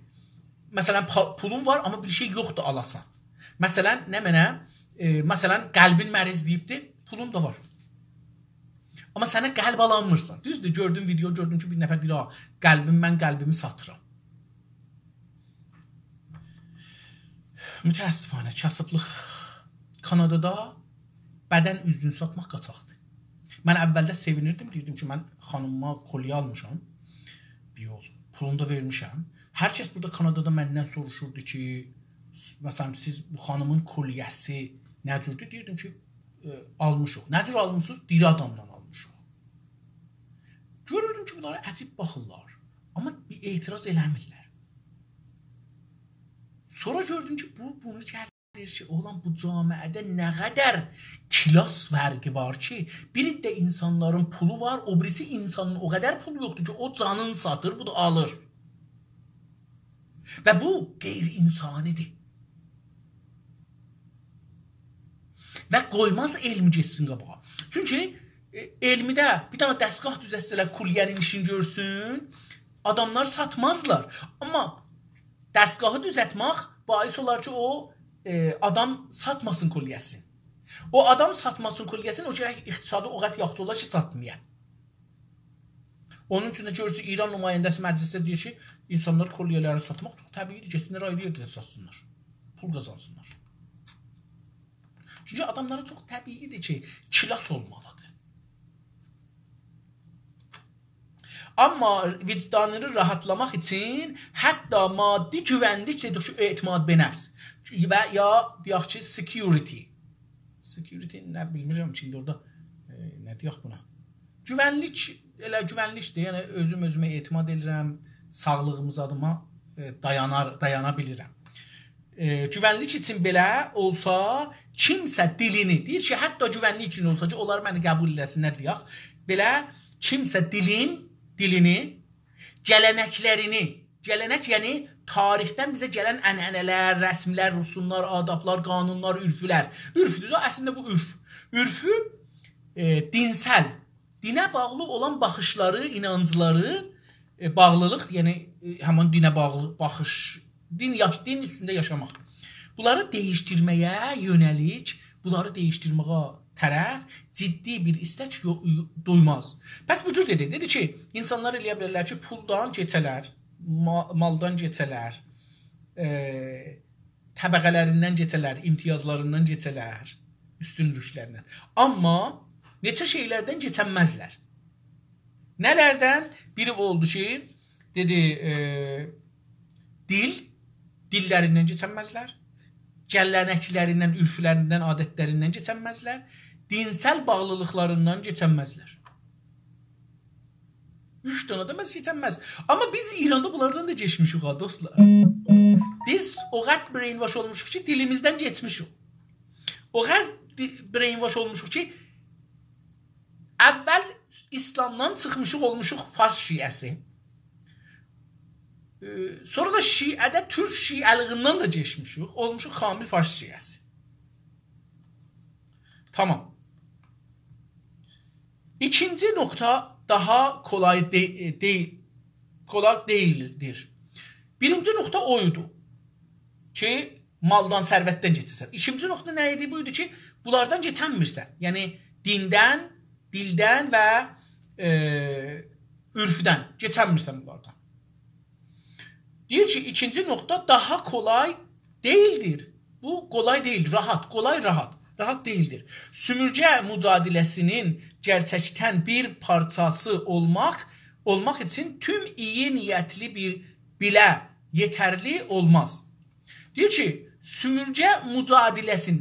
مثلا، پا-، پولون وار، آمما بیر شئی یوخدور آلاسان. مثلا، نمنه، ائ، مثلا، قلبین مریض دئییبدی، پولون دا وار. آمما سنه قلب آلانمیرسان. دوزدور، گؤردوم ویدئو، گؤردوم کی، بیر نفر دئییر: «آ، قلبیم، من قلبیمی ساتیرام.» متأسفانه، کاسیبلیق کانادادا بدن عضوونو ساتماق قاچاقدیر. من اولده سئوینیردیم، دئییردیم کی، من خانیمیما کلیه آلمیشام، بیر یول، پولونو دا وئرمیشم. هر کس بورادا کانادادا مندن سوروشوردو کی، مثلا، سیز بو خانیمین کلیه‌سی نه جوردور؟ دئییردیم کی، ائ، آلمیشیق. نه جور آلمیسینیز؟ دیری آدامدان آلمیشیق. گؤروردوم کی، بونلارا عجیب باخیرلار. آمما بیر اعتراض ائله‌میرلر. سونرا گؤردوم کی، بو، بونو گلیر کی، اوغلان، بو جامعه‌ده نه قدر کلاس فرقی وار کی، بیر عده اینسانلارین پولو وار، او بیریسی اینسانین او قدر پولو یوخدور کی، او جانینی ساتیر، بو دا آلیر. و بو غیرانسانی‌دیر. و قویماز علم گئتسین قاباغا. چونکی، ائ، علمیده بیر دنه دستگاه دوزلتسه‌لر، کلیه‌نین ایشینی گؤرسون، آداملار ساتمازلار. آمما دستگاهی دوزلتمک باعث اولار کی، او، ائ، آدام ساتماسین کلیه‌سینی. او آدام ساتماسین کلیه‌سینی، او گرک اقتصادی او قدر یاخشی اولا کی، ساتمایا. اونون اوچون ده گؤرورسونوز، ایران نماینده‌سی مجلسده دئییر کی، اینسانلار کلیه‌لرینی ساتماق چوخ طبیعی‌دیر، گئتسینلر آیری یئرده ساتسینلار، پول قازانسینلار. چونکی آداملارا چوخ طبیعی‌دیر کی، کلاس اولمالی‌دیر. آمما وجدانینی راحاتلاماق اوچون حتی مادی گوونلیک، دئدیک کی، اعتماد به نفس و یا دئیک کی، security. Security نه، بیلمیرم کی، ایندی اورادا، ائ، نه دئیک بونا؟ گوونلیک، ائله گوونلیک‌دیر. یعنی، اؤزوم اؤزومه اعتماد ائدیرم، ساغلیغیما، زادیما، ائ، دایانار، دایانا بیلیرم. ائ، گوونلیک اوچون بئله اولسا، کیمسه دیلینی، دئییر کی، حتی گوونلیک اوچون اولسا کی، اونلار منی قبول ائله‌سینلر دئیک، بئله کیمسه دیلین، دیلینی، گله‌نکلرینی، گله‌نک، یعنی تاریخدن بیزه گلن عنعنه‌لر، رسم‌لر، رسوملار، آدابلار، قانونلار، عرفلر. عرفدور ده، اصلینده بو عرف. عرفو، ائ، دینسل، دینه باغلی اولان باخیشلاری، اینانجلاری، ائ، باغلیلیق، یعنی، ائ، همین دینه باغلی باخیش، دین یاش-، دین اوستونده یاشاماق. بونلاری دییشدیرمه‌یه یؤنه‌لیک، بونلاری دییشدیرمه‌یه طرف جدی بیر ایستک یو-، یو-، دویماز. پس بو جور دئدی. دئدی کی، اینسانلار ائلیه بیلرلر کی، پولدان کئچه‌لر، ما-، مالدان کئچه‌لر، ائ، طبقه‌لریندن کئچه‌لر، امتیازلاریندان کئچه‌لر، اوستونلوکلریندن. آمما نئچه شئیلردن کئچنمزلر. نه‌لردن؟ بیری اولدو کی، دئدی، ائ، دیل، دیللریندن کئچنمزلر. گله‌نکلریندن، عرفلریندن، عادتلریندن کئچنمزلر. دینسل باغلیلیقلاریندان کئچنمزلر. اوچ دنه ده محض کئچنمز. آمما بیز ایراندا بونلاردان دا کئچمیشیک ها، دوستلار. بیز او قدر brainwash اولموشوق کی، دیلیمیزدن کئچمیشیک. او قدر دی-، brainwash اولموشوق کی، اول ایسلامدان چیخمیشیق، اولموشوق فارس شیعه‌سی. ائ، سونرا دا شیعه‌ده تورک شیعه‌لیغیندن ده کئچمیشیک، اولموشوق کامل فارس شیعه‌سی. تامام. ایکینجی نقطه داها کولای دئ-، دئ-، کولای دئییلدیر. بیرینجی نقطه او ایدی کی، مالدان، ثروتدن کئچه‌سن. ایکینجی نقطه نه ایدی؟ بو ایدی کی، بونلاردان کئچنمیرسن. یعنی، دیندن، دیلدن و، ائ، عرفدن کئچنمیرسن بونلاردان. دئییر کی، ایکینجی نقطه داها کولای دئییلدیر. بو قولای دئییل، راحت، قولای، راحت، راحت دئییلدیر. سومورگه مجادله‌سینین گئرچکدن بیر پارچاسی اولماق، اولماق اوچون توم ایی نیتلی بیر بیله یئترلی اولماز. دئییر کی، سومورگه مجادله‌سین،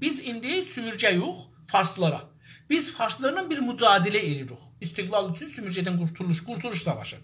بیز ایندی سومورگه‌یوخ فارسلارا. بیز فارسلارلا بیر مجادله ائدیریک. استقلال اوچون سومورگه‌دن قورتولوش، قورتولوش ساواشی.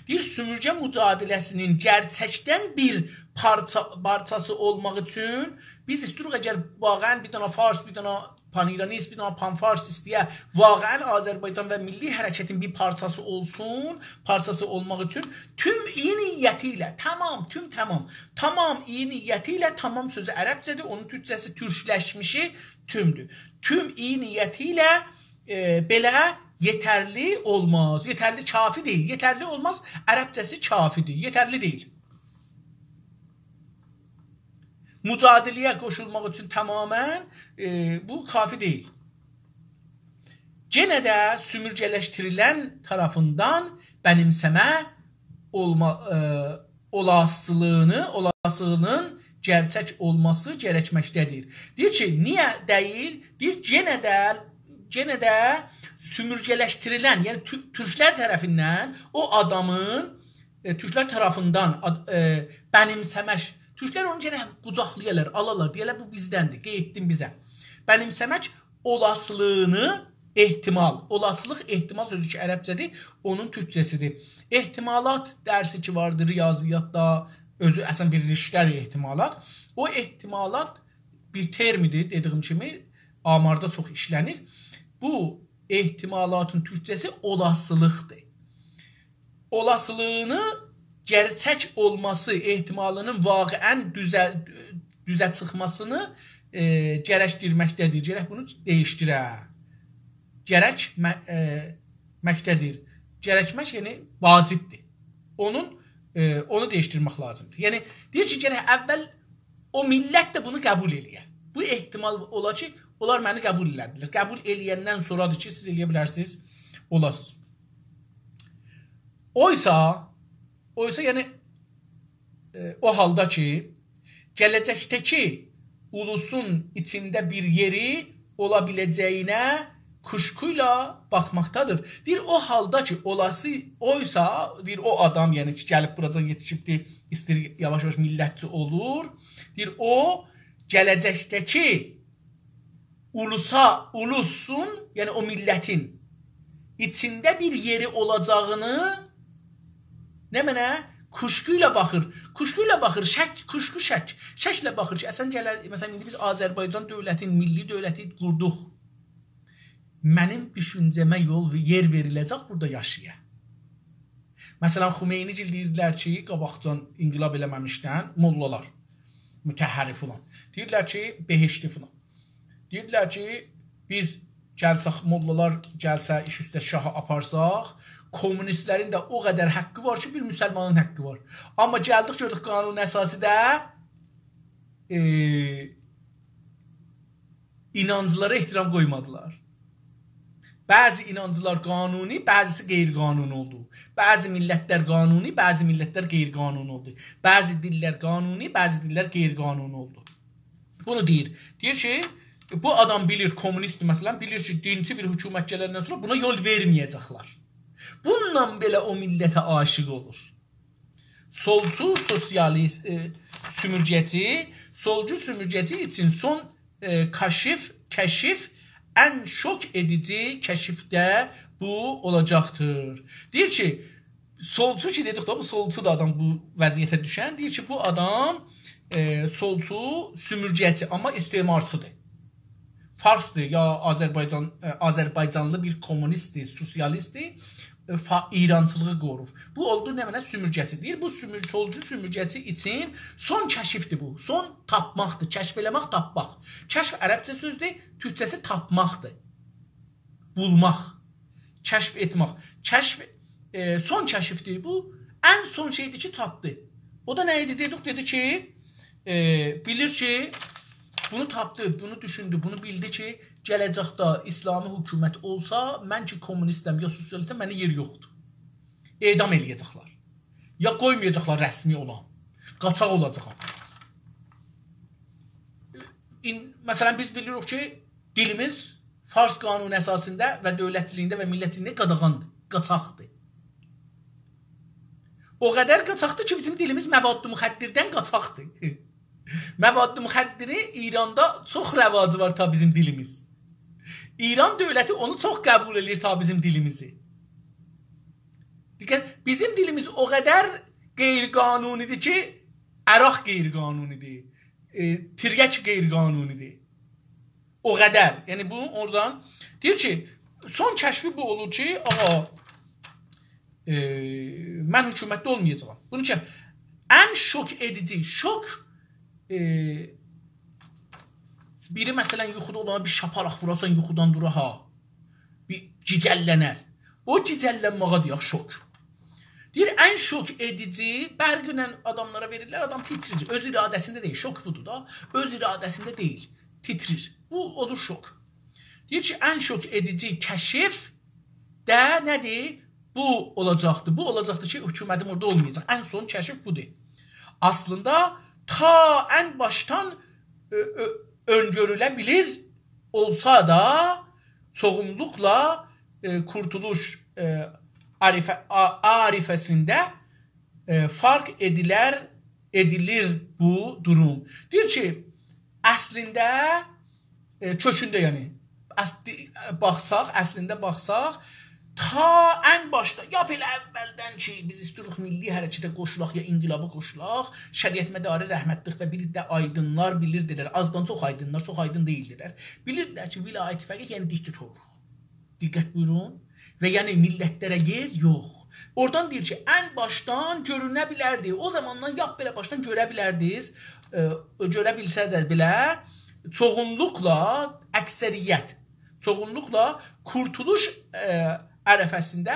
دئییر، سومورگه مجادله‌سینین گئرچکدن بیر پارچا، پارچاسی اولماق اوچون بیز ایسته‌ییریک، اگر واقعا بیر دنه فارس، بیر دنه پان‌ایرانیست، بیر دنه پان‌فارس ایسته‌یه واقعا آذربایجان و میللی حرکتین بیر پارچاسی اولسون، پارچاسی اولماق اوچون توم ایی نیتی ایله، تامام، توم تامام، تامام ایی نیتی ایله، تامام سؤزو عربجه‌دیر، اونون تورکجه‌سی تورکلشمیشی تومدور. توم ایی نیتی ایله، ائ، بئله یئترلی اولماز، یئترلی، کافی دئییل، یئترلی اولماز، عربجه‌سی کافی‌دیر، یئترلی دئییل. مجادله‌یه قوشولماق اوچون تمامیله، ائ، بو کافی دئییل. گئنه ده سومورگه‌لشدیریلن طرفیندن بنیمسه‌مه اولما، ائ، اولاسیلیغینی، اولاسیلیغینین گئرچک اولماسی گرکمکده‌دیر. دئییر کی، نییه دئییل؟ دئییر، گئنه ده، گئنه ده سومورگه‌لشدیریلن، یعنی تو-، تورکلر طرفیندن او آدامین، ائ، تورکلر طرفیندن آد-، ائ، بنیمسه‌مک، تورکلر اونو گرک قوجاقلایالار، آلالار، دئیه‌لر، «بو بیزدندیر، قئییتدین بیزه.» بنیمسه‌مک اولاسیلیغینی، احتمال، اولاسیلیق، احتمال سؤزو کی عربجه‌دیر، اونون تورکجه‌سیدیر. احتمالات درسی کی واردی ریاضیاتدا، اؤزو اصلا بیر رشته‌دیر احتمالات. او احتمالات بیر ترمدیر، دئدیییم کیمی، آماردا چوخ ایشله‌نیر. بو احتمالاتین تورکجه‌سی اولاسیلیقدیر. اولاسیلیغینی گرچک اولماسی، احتمالی‌نین واقعاً دوزه، دوزه چیخماسینی، ائ، گرکدیرمکده‌دیر. گرک بونو دییشدیره. گرک مه-، ائ، مکده‌دیر. گرکمک، یعنی واجبدیر. اونون، ائ، اونو دییشدیرمک لازیمدیر. یعنی، دئییر کی، گرک اول او میللت ده بونو قبول ائله‌یه. بو احتمال اولا کی، اونلار منی قبول ائله‌دیلر. قبول ائله‌یندن سونرادیر کی، سیز ائله‌یه بیلرسینیز، اولاسینیز. اویسا، اویسا، یعنی، ائ، او حالدا کی، گله‌جکده‌کی اولوسون ایچینده بیر یئری اولا بیله‌جه‌یینه کوشکویلا باخماقدادیر. دئییر، او حالدا کی، اولاسی اویسا، دئییر، او آدام، یعنی کی، گلیب بوراجان یئتیشیبدیر، ایسته‌ییر یاواش-یاواش میللتچی اولور. دئییر، او گله‌جکده‌کی اولوسا، اولوسون، یعنی او میللتین ایچینده بیر یئری اولاجاغینی نمنه؟ کوشکویلا باخیر. کوشکویلا باخیر، شک، کوشکو شک. شکله باخیر کی، اصلا گله، مثلا، ایندی بیز آذربایجان دؤولتین، میللی دؤولتی قوردوق. منیم دوشونجه‌مه یول و یئر وئریله‌جک بورادا یاشایا. مثلا، خمینی‌گیل دئییردیلر کی، قاباقجان انقلاب ائله‌مه‌میشدن موللالار، مطهری فلان. دئییردیلر کی، بهشتی فلان. دئییردیلر کی، بیز گلسک، موللالار گلسه، ایش اوسته شاهی آپارساق، کمونیستلرین ده او قدر حقی وار کی، بیر مسلمانین حقی وار. آمما گلدیک، گؤردوک قانون اساسی‌ده، ائ، اینانجلارا احترام قویمادیلار. بعضی اینانجلار قانونی، بعضیسی غیرقانونی اولدو. بعضی میللتلر قانونی، بعضی میللتلر غیرقانونی اولدو. بعضی دیللر قانونی، بعضی دیللر غیرقانونی اولدو. بونو دئییر. دئییر کی، بو آدام بیلیر، کمونیستدیر مثلا، بیلیر کی، دینچی بیر حکومت گلندن سونرا بونا یول وئرمه‌یه‌جکلر. بونونلا بئله او میللته عاشیق اولور. سولچو، سوسیالیست، ائ، سومورگه‌چی، سولچو سومورگه‌چی اوچون سون، ائ، کاشف، کشف، ان شوک ائدیجی کشف ده بو اولاجاقدیر. دئییر کی، سولچو کی، دئدیک ده، بو سولچو دا آدام بو وضعیته دوشن. دئییر کی، بو آدام، ائ، سولچو، سومورگه‌چی، آمما استعمارچی‌دیر. فارسدیر، یا آذربایجان، ائ، آذربایجانلی بیر کمونیستدیر، سوسیالیستدیر، ائ، فا-، ایرانچیلیغی قورور. بو اولدو نمنه؟ سومورگه‌چی. دئییر، بو سومور-، سولجو سومورگه‌چی اوچون سون کشفدیر بو. سون تاپماقدیر. کشف ائله‌مک، تاپماق. کشف عربجه سؤزدور، تورکجه‌سی تاپماقدیر. بولماق. کشف ائتمک. کشف، ائ، سون کشفدیر بو. ان سون شئیدیر کی، تاپدی. او دا نه ایدی؟ دئدیک، دئدی کی، ائ، بیلیر کی، بونو تاپدی، بونو دوشوندو، بونو بیلدی کی، گله‌جکده اسلامی حکومت اولسا، من کی کمونیستم، یا سوسیالیستم، منه یئر یوخدور. اعدام ائله‌یه‌جکلر. یا قویمایاجاقلار رسمی اولام. قاچاق اولاجاغام. این-، مثلا، بیز بیلیریک کی، دیلیمیز فارس قانونو اساسیندا و دؤولتچیلیگینده و میللتچیلیگینده قاداغاندیر، قاچاقدیر. او قدر قاچاقدیر کی، بیزیم دیلیمیز مواد مخدردن قاچاقدیر. مواد مخدری ایراندا چوخ رواجی وار تا بیزیم دیلیمیز. ایران دؤولتی اونو چوخ قبول ائله‌ییر تا بیزیم دیلیمیزی. دقت، بیزیم دیلیمیز او قدر غیرقانونی‌دیر کی، عرق غیرقانونی‌دیر، ائ، تریاک غیرقانونی‌دیر. او قدر. یعنی، بو اورادان دئییر کی، سون کشفی بو اولور کی، آغا، ائ، من حکومتده اولمایاجاغام. بونون اوچون ان شوک ائدیجی، شوک، ائ، بیری، مثلا، یوخودا اولاندا بیر شاپاراق ووراسان، یوخودان دورا ها. بیر گیجللنر. او گیجللنمه‌یه دئیک شوک. دئییر، ان شوک ائدیجی، برقله آداملارا وئریرلر، آدام تیتریر. اؤز اراده‌سینده دئییل، شوک بودور دا. اؤز اراده‌سینده دئییل، تیتریر. بو اودور شوک. دئییر کی، ان شوک ائدیجی کشف ده نه‌دیر؟ بو اولاجاقدیر. بو اولاجاقدیر کی، حکومتیم اورادا اولمایاجاق. ان سون کشف بودور. اصلینده تا ان باشدان، ائ، ائ، اؤنگؤروله بیلیر اولسا دا، چوغونلوقلا، ائ، قورتولوش، ائ، عارفه-، آ-، عارفه‌سینده، ائ، فرق ائدیلر، ائدیلیر بو دوروم. دئییر کی، اصلینده، ائ، کؤکونده، یعنی، اص-، دی-، باخساق، اصلینده باخساق، تا ان باشدا، یا بئله اولدن کی، بیز ایستیروخ میللی حرکته قوشولاق، یا انقلابا قوشولاق، شریعتمداری رحمتلیک و بیر ده آیدینلار بیلیردیلر، آزدان چوخ آیدینلار، چوخ آیدین دئییلدیلر. بیلیردیلر کی، ولایت فقیه، یعنی دیکتاتورلوق. دقت بویورون. و یعنی میللتلره یئر یوخ. اورادان دئییر کی، ان باشدان گؤرونه بیلردی. او زاماندان لاپ بئله باشدان گؤره بیلردینیز. ائ، گؤره بیلسه ده بئله، چوغونلوقلا اکثریت، چوغونلوقلا قورتولوش، ائ، عرفه‌سینده،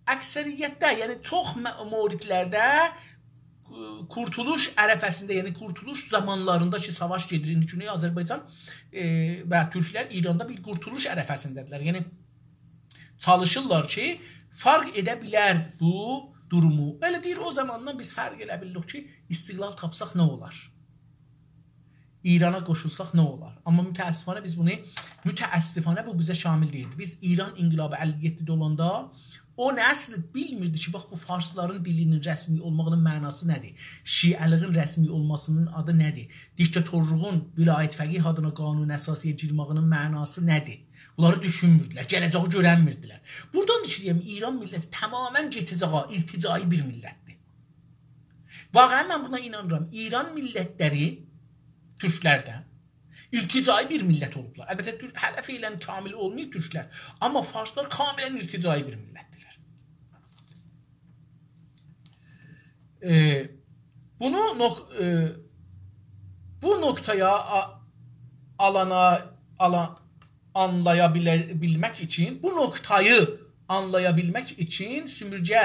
اکثریتده، یعنی چوخ م-، موردلرده، ائ، قورتولوش عرفه‌سینده، یعنی قورتولوش زامانلاریندا کی، ساواش گئدیر، ایندی گونئی آذربایجان، ائ، و تورکلر ایراندا بیر قورتولوش عرفه‌سینده‌دیرلر. یعنی چالیشیرلار کی، فرق ائده بیلر بو دورومو. ائله دئییر، او زاماندان بیز فرق ائله بیلدیک کی، استقلال تاپساق نه اولار؟ ایرانا قوشولساق نه اولار؟ آمما متأسفانه بیز بونو، متأسفانه بو بیزه شامل دئییلدی. بیز ایران انقلابی اللی یئددیده اولاندا او نسل بیلمیردی کی، باخ، بو فارسلارین دیلینین رسمی اولماغینین معناسی نه‌دیر؟ شیعه‌لیگین رسمی اولماسینین آدی نه‌دیر؟ دیکتاتورلوغون ولایت فقیه آدینا قانون اساسی‌یه گیرماغینین معناسی نه‌دیر؟ بونلاری دوشونموردولر، گله‌جه‌یی گؤرنمیردیلر. بورادان دا کی، دئیم، ایران میللتی تمامیله گئده‌جه‌یی، ارتجاعی بیر میللتدیر. واقعاً من بونا اینانیرام. ایران میللتلری، تورکلر ده ارتجاعی بیر میللت اولوبلار. البته، تورک هله فعلاً کامل اولماییب تورکلر. آمما فارسلار کاملاً ارتجاعی بیر میللتدیرلر. ائ، بونو نوق-، ائ، بو نقطه‌یه آ-، آلانا، آلا-، آنلایا بیله-، بیلمک اوچون، بو نقطه‌یی آنلایا بیلمک اوچون سومورگه،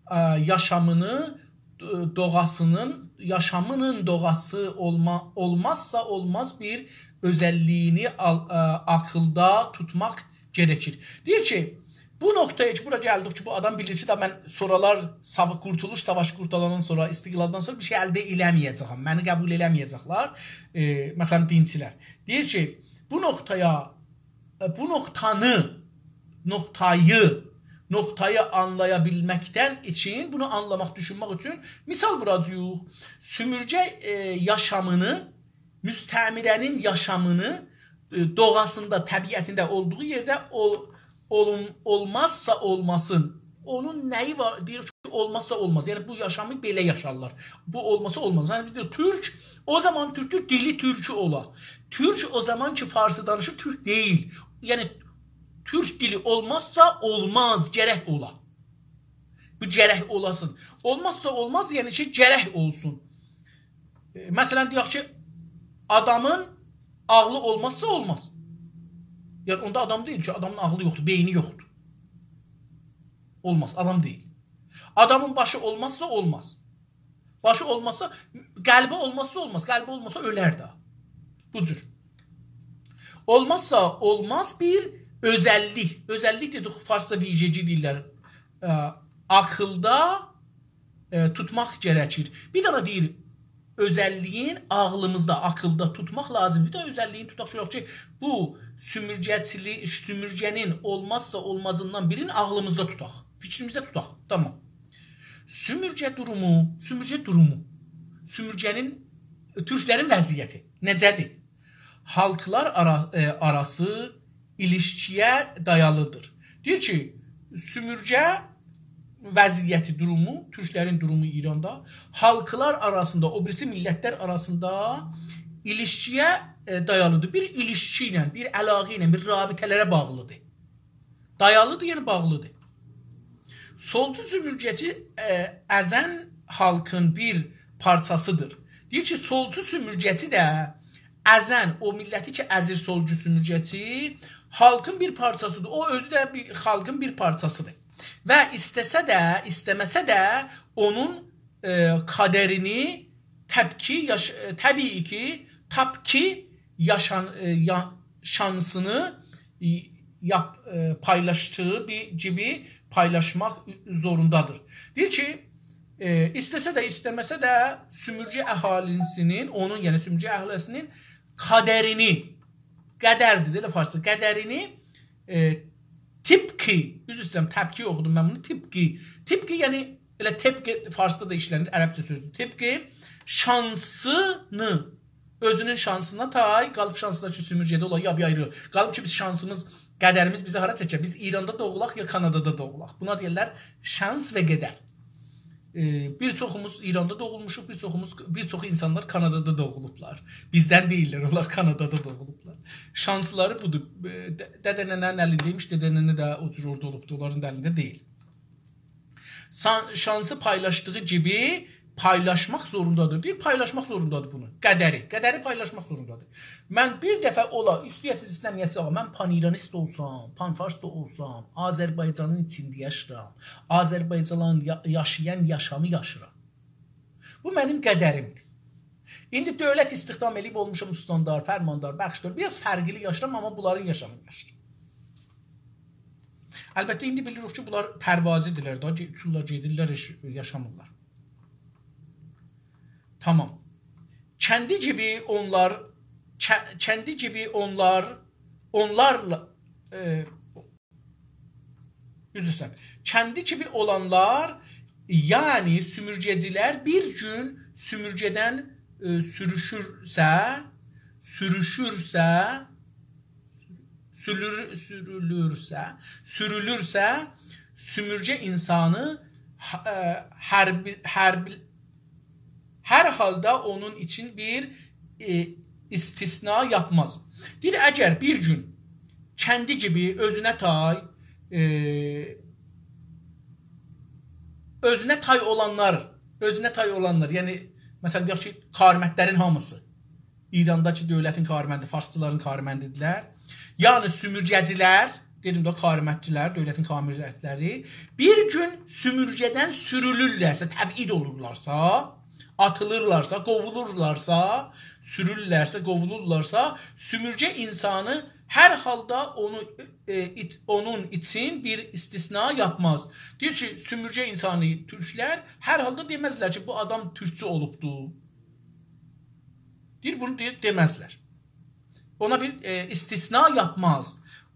ائ، یاشامینی، ائ، دوغاسینین، یاشامینین دوغاسی اولما-، اولمازسا اولماز بیر اؤزللیگینی آل-، ائ، عاقیلدا توتماق گره‌کیر. دئییر کی، بو نقطه‌یه کی، بورا گلدیک کی، بو آدام بیلیر کی، دا من سونرالار ساوا-، قورتولوش ساواشی قورتاراندان سونرا، استقلالدان سونرا بیر شئی الده ائله‌مه‌یه‌جه‌یم. منی قبول ائله‌مه‌یه‌جکلر، ائ، مثلاً، دینچیلر. دئییر کی، بو نقطه‌یه، ائ، بو نقطه‌نی، نقطه‌یی، نقطه‌یی آنلایا بیلمکدن اوچون، بونو آنلاماق، دوشونمک اوچون مثال ووراجاغیق. سومورگه، ائ، یاشامینی، مستعمره‌نین یاشامینی، ائ، دوغاسیندا، طبیعتینده اولدوغو یئرده اول-، اولون-، اولمازسا اولماسین. اونون نه‌یی وار؟ دئییر کی، اولمازسا اولماز. یعنی، بو یاشامی بئله یاشارلار. بو اولماسا اولماز. یعنی، بیز دئییریک، تورک، او زامان تورکو، دیلی تورکو اولا. تورک او زامان کی، فارسی دانیشیر، تورک دئییل. یعنی، تورک دیلی اولمازسا اولماز، گرک اولا. بو گرک اولاسین. اولمازسا اولماز، یعنی کی، گرک اولسون. ائ، مثلاً، دئیک کی، آدامین عاغلی اولمازسا اولماز. یعنی، اوندا آدام دئییل کی، آدامین عاغلی یوخدور، بئینی یوخدور. اولماز، آدام دئییل. آدامین باشی اولمازسا اولماز. باشی اولمازسا، قلبی اولمازسا اولماز. قلبی اولماسا اؤلر ده. بو جور. اولمازسا اولماز بیر اؤزللیک. اؤزللیک دئدیک، فارسجا ویژگی دئییرلر. ائ، عاقیلدا، ائ، توتماق گره‌کیر. بیر دنه دئییر، اؤزللیگین عاغلیمیزدا، عاقیلدا توتماق لازیمدیر. بیر ده اؤزللیگین توتاق، یوخ کی، بو سومورگه‌چیلیک، سومورگه‌نین اولمازسا اولمازیندان بیرینی عاغلیمیزدا توتاق. فیکریمیزده توتاق. تامام. سومورگه دورومو، سومورگه دورومو. سومورگه‌نین، تورکلرین وضعیتی نئجه‌دیر؟ خالقلار آرا-، ائ، آراسی ایلیشکی‌یه دایالیدیر. دئییر کی، سومورگه وضعیتی، دورومو، تورکلرین دورومو ایراندا خالقلار آراسیندا، او بیریسی میللتلر آراسیندا ایلیشکی‌یه، ائ، دایالیدیر. بیر ایلیشکی ایله، بیر علاقه ایله، بیر رابطه‌لره باغلیدیر. دایالیدیر، یعنی باغلیدیر. سولچو سومورگه‌چی، ائ، ازن خالقین بیر پارچاسیدیر. دئییر کی، سولچو سومورگه‌چی ده ازن، او میللتی کی، ازیر سولچو سومورگه‌چی، خالقین بیر پارچاسیدیر. او اؤزو ده بیر خالقین بیر پارچاسیدیر. و ایسته‌سه ده، ایسته‌مه‌سه ده اونون، ائ، قدرینی تپکی یاش-، ائ، طبیعی کی، تاپکی یاشان-، ائ، یا-، شانسینی، ائ، یاپ-، ائ، پایلاشدیغی بیر کیمی پایلاشماق زوروندادیر. دئییر کی، ائ، ایسته‌سه ده، ایسته‌مه‌سه ده سومورگه اهالیسینین، اونون، یعنی سومورگه اهالیسینین قدرینی، قدردیر، ائله فارسدا، قدرینی، ائ، تیپکی، عذر ایسته‌ییرم، تپکی اوخودوم من بونو، تیپکی. تیپکی، یعنی ائله تیپکی فارسدا دا ایشله‌نیر، عربجه سؤزدور. تیپکی شانسینی، اؤزونون شانسینا تای، قالیب شانسینا کی، سومورگه‌ده اولا، یا بیر آیری. قالیب کی، بیز شانسیمیز، قدریمیز بیزی هارا چکه؟ بیز ایراندا دوغولاق، یا کانادادا دوغولاق. بونا دئییرلر شانس و قدر. ائ، بیر چوخوموز ایراندا دوغولموشوق، بیر چوخوموز، بیر چوخو اینسانلار کانادادا دوغولوبلار. بیزدن دئییللر، اونلار کانادادا دوغولوبلار. شانسلاری بودور. ائ، ده-، دده ننه‌نین الینده‌یمیش، دده ننه ده او جور اوردا اولوبدو، اونلارین دا الینده دئییل. سان-، شانسی پایلاشدیغی کیمی پایلاشماق زوروندادیر. دئییر، پایلاشماق زوروندادیر بونو. قدری، قدری پایلاشماق زوروندادیر. من بیر دفعه اولا، ایسته‌یه‌سیز، ایسته‌مه‌یه‌سیز، آغا، من پان‌ایرانیست اولسام، پان‌فارس دا اولسام، آذربایجانین ایچینده یاشاییرام. آذربایجانین یا-، یاشایان یاشامی یاشیرام. بو منیم قدریمدیر. ایندی دؤولت استخدام ائله‌ییب اولموشام استاندار، فرماندار، بخشدار. بیر آز فرقلی یاشاییرام، آمما بونلارین یاشامینی یاشاییرام. البته، ایندی بیلیریک کی، بونلار پروازی‌دیرلر دا، گئ-، اوچورلار، گئدیرلر، هئچ یاشامیرلار. تامام. کندی کیمی اونلار، ک-، کندی کیمی اونلار، اونلارلا، ائ، عذر ایسته‌ییرم. کندی کیمی اولانلار، یعنی سومورگه‌جیلر بیر گون سومورگه‌دن، ائ، سوروشورسه، سوروشورسه، سورور-، سورولورسه، سورولورسه، سومورگه اینسانی ه-، ائ، هر بی-، هر بی-، هر حالدا اونون اوچون بیر، ائ، استثنا یاپماز. دئییر، اگر بیر گون کندی کیمی اؤزونه تای، ائ، اؤزونه تای اولانلار، اؤزونه تای اولانلار، یعنی، مثلا، دئیک کی، کارمندلرین هامیسی، ایراندا کی دؤولتین کارمندی، فارسچیلارین کارمندی‌دیرلر. یعنی سومورگه‌جیلر، دئدیم ده، کارمندچیلر، دؤولتین کارمندلری بیر گون سومورگه‌دن سورولورلرسه، تبعید اولورلارسا، آتیلیرلارسا، قووولورلارسا، سورولورلرسه، قووولورلارسا، سومورگه اینسانی هر حالدا اونو، ائ، ایت-، اونون اوچون بیر استثنا یاپماز. دئییر کی، سومورگه اینسانی، تورکلر هر حالدا دئمزلر کی، بو آدام تورکچو اولوبدو. دئییر، بونو دئییر، دئمزلر. اونا بیر، ائ، استثنا یاپماز.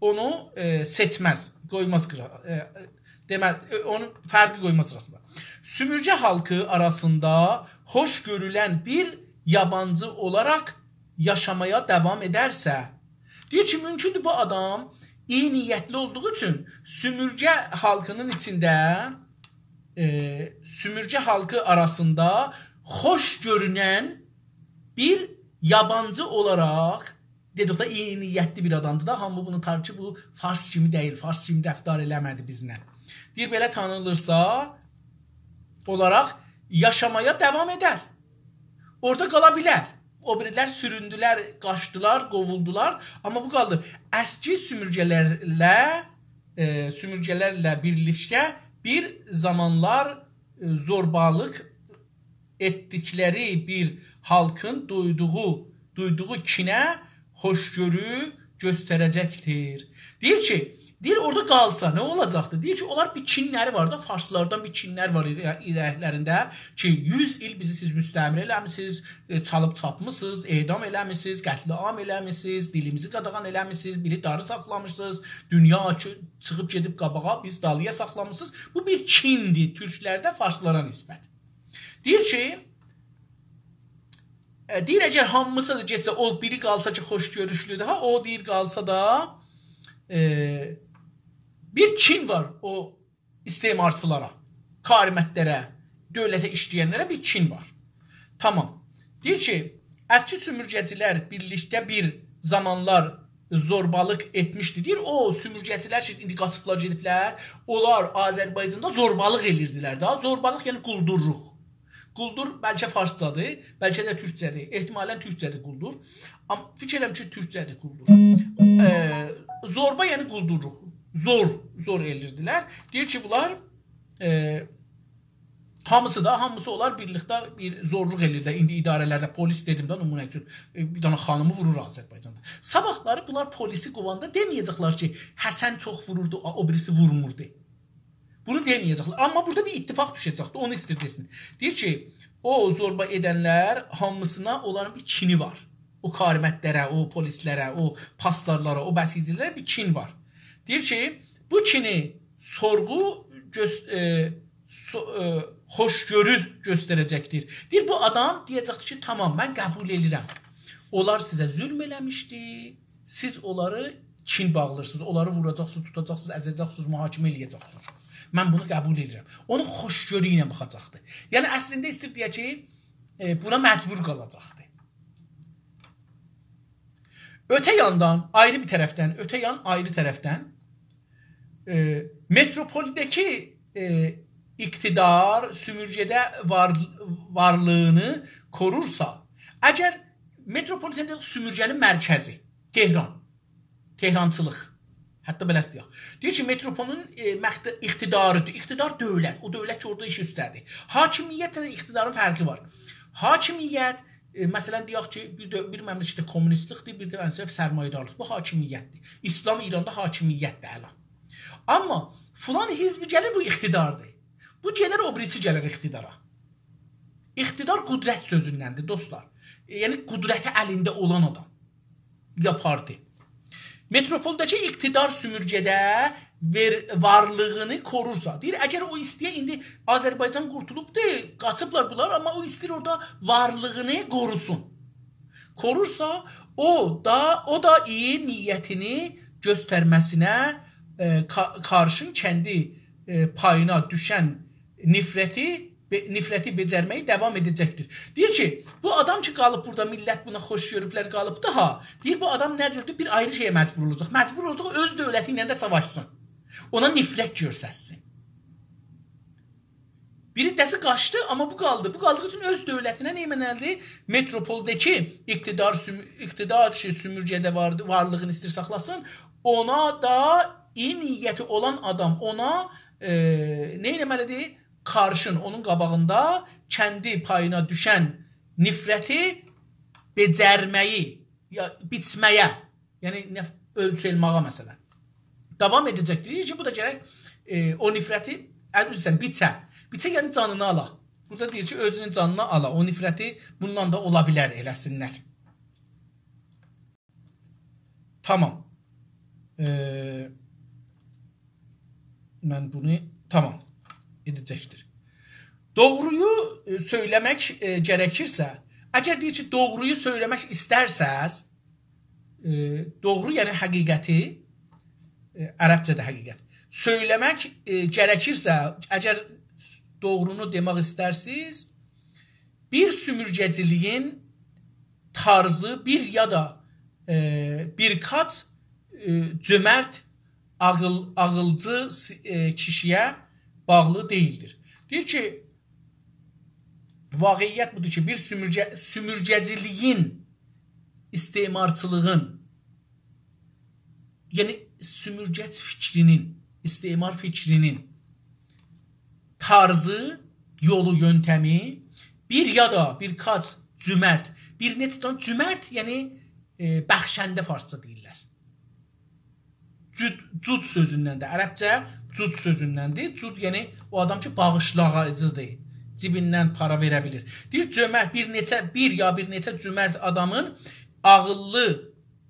اونو، ائ، سئچمز، قویماز قیرا-، ائ، ائ، دئمه-، ائ، اونو فرقی قویماز آراسیندا. سومورگه خالقی آراسیندا خوش گؤرولن بیر یابانجی اولاراق یاشامایا داوام ائدرسه، دئییر کی، مومکوندور بو آدام ایی نیتلی اولدوغو اوچون سومورگه خالقینین ایچینده، ائ، سومورگه خالقی آراسیندا خوش گؤرونن بیر یابانجی اولاراق، دئدیک ده، ایی نیتلی بیر آدامدیر دا، هامی بونو تانیر کی، بو فارس کیمی دئییل، فارس کیمی رفتار ائله‌مه‌دی بیزله. دئییر، بئله تانینیرسا، اولاراق یاشامایا داوام ائدر. اورادا قالا بیلر. او بیریلر سوروندولر، قاچدیلار، قووولدولار. آمما بو قالدی. اسکی سومورگه‌لرله، ائ، سومورگه‌لرله بیرلیکده بیر زامانلار، ائ، زوربالیق ائتدیکلری بیر خالقین دویدوغو، دویدوغو کینه خوشگؤرو گؤستره‌جکدیر. دئییر کی، دئییر، اورادا قالسا نه اولاجاقدیر؟ دئییر کی، اونلار بیر کینلری وار دا، فارسلاردان بیر کینلر وار اورک-، اورکلرینده کی، یوز ایل بیزی سیز مستعمره ائله‌میسینیز، ائ، چالیب چاپمیسینیز، اعدام ائله‌میسینیز، قتل‌عام ائله‌میسینیز، دیلیمیزی قاداغان ائله‌میسینیز، بیری داری ساخلامیسینیز، دونیا کی، چیخیب گئدیب قاباغا، بیز دالییا ساخلامیسینیز. بو بیر کیندیر تورکلرده فارسلارا نسبت. دئییر کی، ائ، دئییر، اگر هامیسی دا گئتسه، او بیری قالسا کی، خوشگؤرونولودور، ها، او دئییر، قالسا دا، ائ، بیر کین وار او استعمارچیلارا، کارمندلره، دؤولته ایشله‌ینلره بیر کین وار. تامام. دئییر کی، اسکی سومورگه‌جیلر بیرلیکده بیر زامانلار زوربالیق ائتمیشدی. دئییر، او سومورگه‌جیلر کی، ایندی قاچیبلار گئدیبلر، اونلار آذربایجاندا زوربالیق ائلیردیلر ده. زوربالیق، یعنی قولدورلوق. قولدور بلکه فارسجادیر، بلکه ده تورکجه‌دیر. احتمالاً تورکجه‌دیر قولدور. آمما فیکیر ائدیرم کی، تورکجه‌دیر قولدور. ائ، زوربا، یعنی قولدورلوق. زور، زور ائله‌ییردیلر. دئییر کی، بونلار، ائ، هامیسی دا، هامیسی اونلار بیرلیکده بیر زورلوق ائله‌ییرلر. ایندی اداره‌لرده پلیس دئدیم ده، نمونه اوچون، ائ، بیر دنه خانیمی وورور آذربایجاندا. صاباحلاری بونلار پلیسی قوواندا دئمه‌یه‌جکلر کی، حسن چوخ ووروردو، او بیریسی وورموردو. بونو دئمه‌یه‌جکلر. آمما بورادا بیر اتفاق دوشه‌جکدی، اونو ایستیر دئسین. دئییر کی، او زوربا ائدنلر هامیسینا اونلارین بیر کینی وار. او کارمندلره، او پلیسلره، او پاسدارلارا، او بسیجی‌لره بیر کین وار. دئییر کی، بو کینی سورغو گؤس-، ائ، سو-، ائ، خوشگؤرو گؤستره‌جکدیر. دئییر، بو آدام دئیه‌جکدیر کی، تامام، من قبول ائدیرم. اونلار سیزه ظلم ائله‌میشدی، سیز اونلاری کین باغلاییرسینیز، اونلاری ووراجاقسینیز، توتاجاقسینیز، ازه‌جکسینیز، محاکمه ائله‌یه‌جکسینیز. من بونو قبول ائدیرم. اونو خوشگؤرو ایله باخاجاقدی. یعنی، اصلینده ایستیر دئیه کی، ائ، بونا مجبور قالاجاقدی. اؤته یاندان، آیری بیر طرفدن، اؤته یان آیری طرفدن، ائ، متروپولده‌کی، ائ، اقتدار سؤمورگه‌ده وار-، وارلیغینی قورورسا، اگر متروپولیتن سؤمورگه‌نین مرکزی، تهران، تهرانچیلیق، حتی بئله دئیک. دئییر کی، متروپولون، ائ، مخت-، اقتداری‌دیر. اقتدار دؤولت، او دؤولت کی، اورادا ایش اوسته‌دیر. حاکمیتله اقتدارین فرقی وار. حاکمیت، ائ، مثلا، دئیک کی، بیر ده، بیر مملکتده کمونیستلیکدیر، بیر ده، مثلا، سرمایه‌دارلیق. بو حاکمیتدیر. ایسلام ایراندا حاکمیتدیر الان. آمما فلان حزب گلیر، بو اقتداردیر. بو گلیر، او بیریسی گلیر اقتدارا. اقتدار قدرت سؤزوندندیر، دوستلار. ائ، یعنی، قدرتی الینده اولان آدام. یا پارتی. متروپولده‌کی اقتدار سؤمورگه‌ده وئر-، وارلیغینی قورورسا، دئییر، اگر او ایسته‌یه، ایندی آذربایجان قورتولوبدور، قاچیبلار بونلار، آمما او ایسته‌ییر اورادا وارلیغینی قوروسون. قورورسا، او دا، او دا ایی نیتینی گؤسترمه‌سینه، ائ، کا-، قارشین کندی، ائ، پایینا دوشن نفرتی، به-، نفرتی بئجرمه‌یی داوام ائده‌جکدیر. دئییر کی، بو آدام کی، قالیب بورادا، میللت بونا خوش گؤروبلر، قالیبدی ها. دئییر، بو آدام نه جوردور؟ بیر آیری شئیه مجبور اولاجاق. مجبور اولاجاق اؤز دؤولتی ایله ده ساواشسین. اونا نفرت گؤسترسین. بیر حیصه‌سی قاچدی، آمما بو قالدی. بو قالدیغی اوچون اؤز دؤولتینه نه ائتمه‌لیدیر؟ متروپولده‌کی اقتدار سؤم-، اقتدار کی، سؤمورگه‌ده واردی، وارلیغینی ایستیر ساخلاسین، اونا دا ایی نیتی اولان آدام، اونا، ائ، نه ائتمه‌لیدیر؟ قارشین، اونون قاباغیندا کندی پایینا دوشن نفرتی بئجرمه‌یی، یا بیچمه‌یه، یعنی نه، اؤلچو آلماغا، مثلا. داوام ائده‌جک. دئییر کی، بو دا گرک، ائ، او نفرتی، عذر ایسته‌ییرم، بیچه. بیچه، یعنی جانینا آلا. بورادا دئییر کی، اؤزونون جانینا آلا. او نفرتی بوندان دا اولا بیلر ائله‌سینلر. تامام. ائ، من بونو، تامام، ائده‌جکدیر. دوغرویو، ائ، سؤیله‌مک، ائ، گرکیرسه، اگر دئییر کی، دوغرویو سؤیله‌مک ایسترسز، ائ، دوغرو، یعنی حقیقتی، ائ، عربجه‌ده حقیقت. سؤیله‌مک، ائ، گرکیرسه، اگر دوغرونو دئمک ایسترسیز، بیر سؤمورگه‌جیلیگین طرزی بیر یا دا، ائ، بیر قات، ائ، جؤمرت، عاغیل-، عاغیلجی سی-، ائ، کیشی‌یه باغلی دئییلدیر. دئییر کی، واقعیت بودور کی، بیر سؤمورگه-، سؤمورگه‌جیلیگین استعمارچیلیغین، یعنی سؤمورگه‌چی فیکرینین، استعمار فیکرینین طرزی، یولو، یؤنتمی بیر یا دا بیر قات جؤمرت، بیر نئچه دنه جؤمرت، یعنی، ائ، بخشنده فارسجا دئییرلر. جود، جود سؤزوندن ده، عربجه جود سؤزوندندیر. جود، یعنی او آدام کی، باغیشلاییجیدیر، جیبیندن پارا وئره بیلیر. دئییر، جؤمرت، بیر نئچه، بیر یا بیر نئچه جؤمرت آدامین عاغیللی،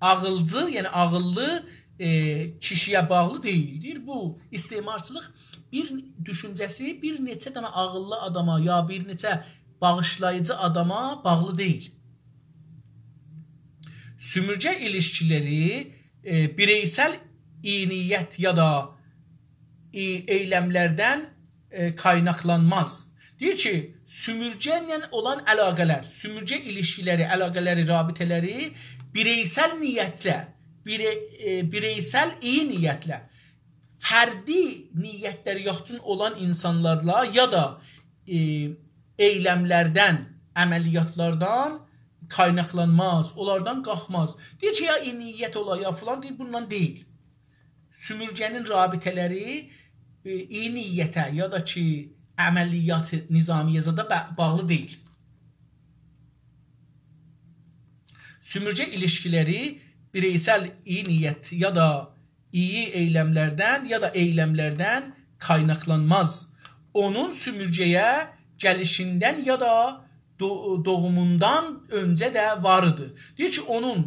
عاغیلجی، یعنی عاغیللی، ائ، کیشی‌یه باغلی دئییل. دئییر، بو استعمارچیلیق بیر دوشونجه‌سی بیر نئچه دنه عاغیللی آداما یا بیر نئچه باغیشلاییجی آداما باغلی دئییل. سؤمورگه ایلیشکی‌لری، ائ، بیرئیسل ایی نیت یا دا، ائ، ائیلم‌لردن، ائ، قایناقلانماز. دئییر کی، سؤمورگه ایله اولان علاقه‌لر، سؤمورگه ایلیشکی‌لری، علاقه‌لری، رابطه‌لری بیرئیسل نیتله، بیره-، ائ، بیرئیسل ایی نیتله، فردی نیت‌لری یاخشی اولان اینسانلارلا یا دا، ائ، ائیلم‌لردن، عملیاتلاردان قایناقلانماز، اونلاردان قالخماز. دئییر کی، یا ایی نیت اولا، یا فلان، دئییر، بوندان دئییل. سومورگه‌نین رابطه‌لری، ائ، ایی نیته یا دا کی، عملیات نظامیه زادا با-، باغلی دئییل. سومورگه ایلیشکی‌لری بیرئیسل ایی نیت یا دا ایی ائیلم‌لردن یا دا ائیلم‌لردن قایناقلانماز. اونون سومورگه‌یه گلیشیندن یا دا دو-، دوغوموندان اؤنجه ده وار ایدی. دئییر کی، اونون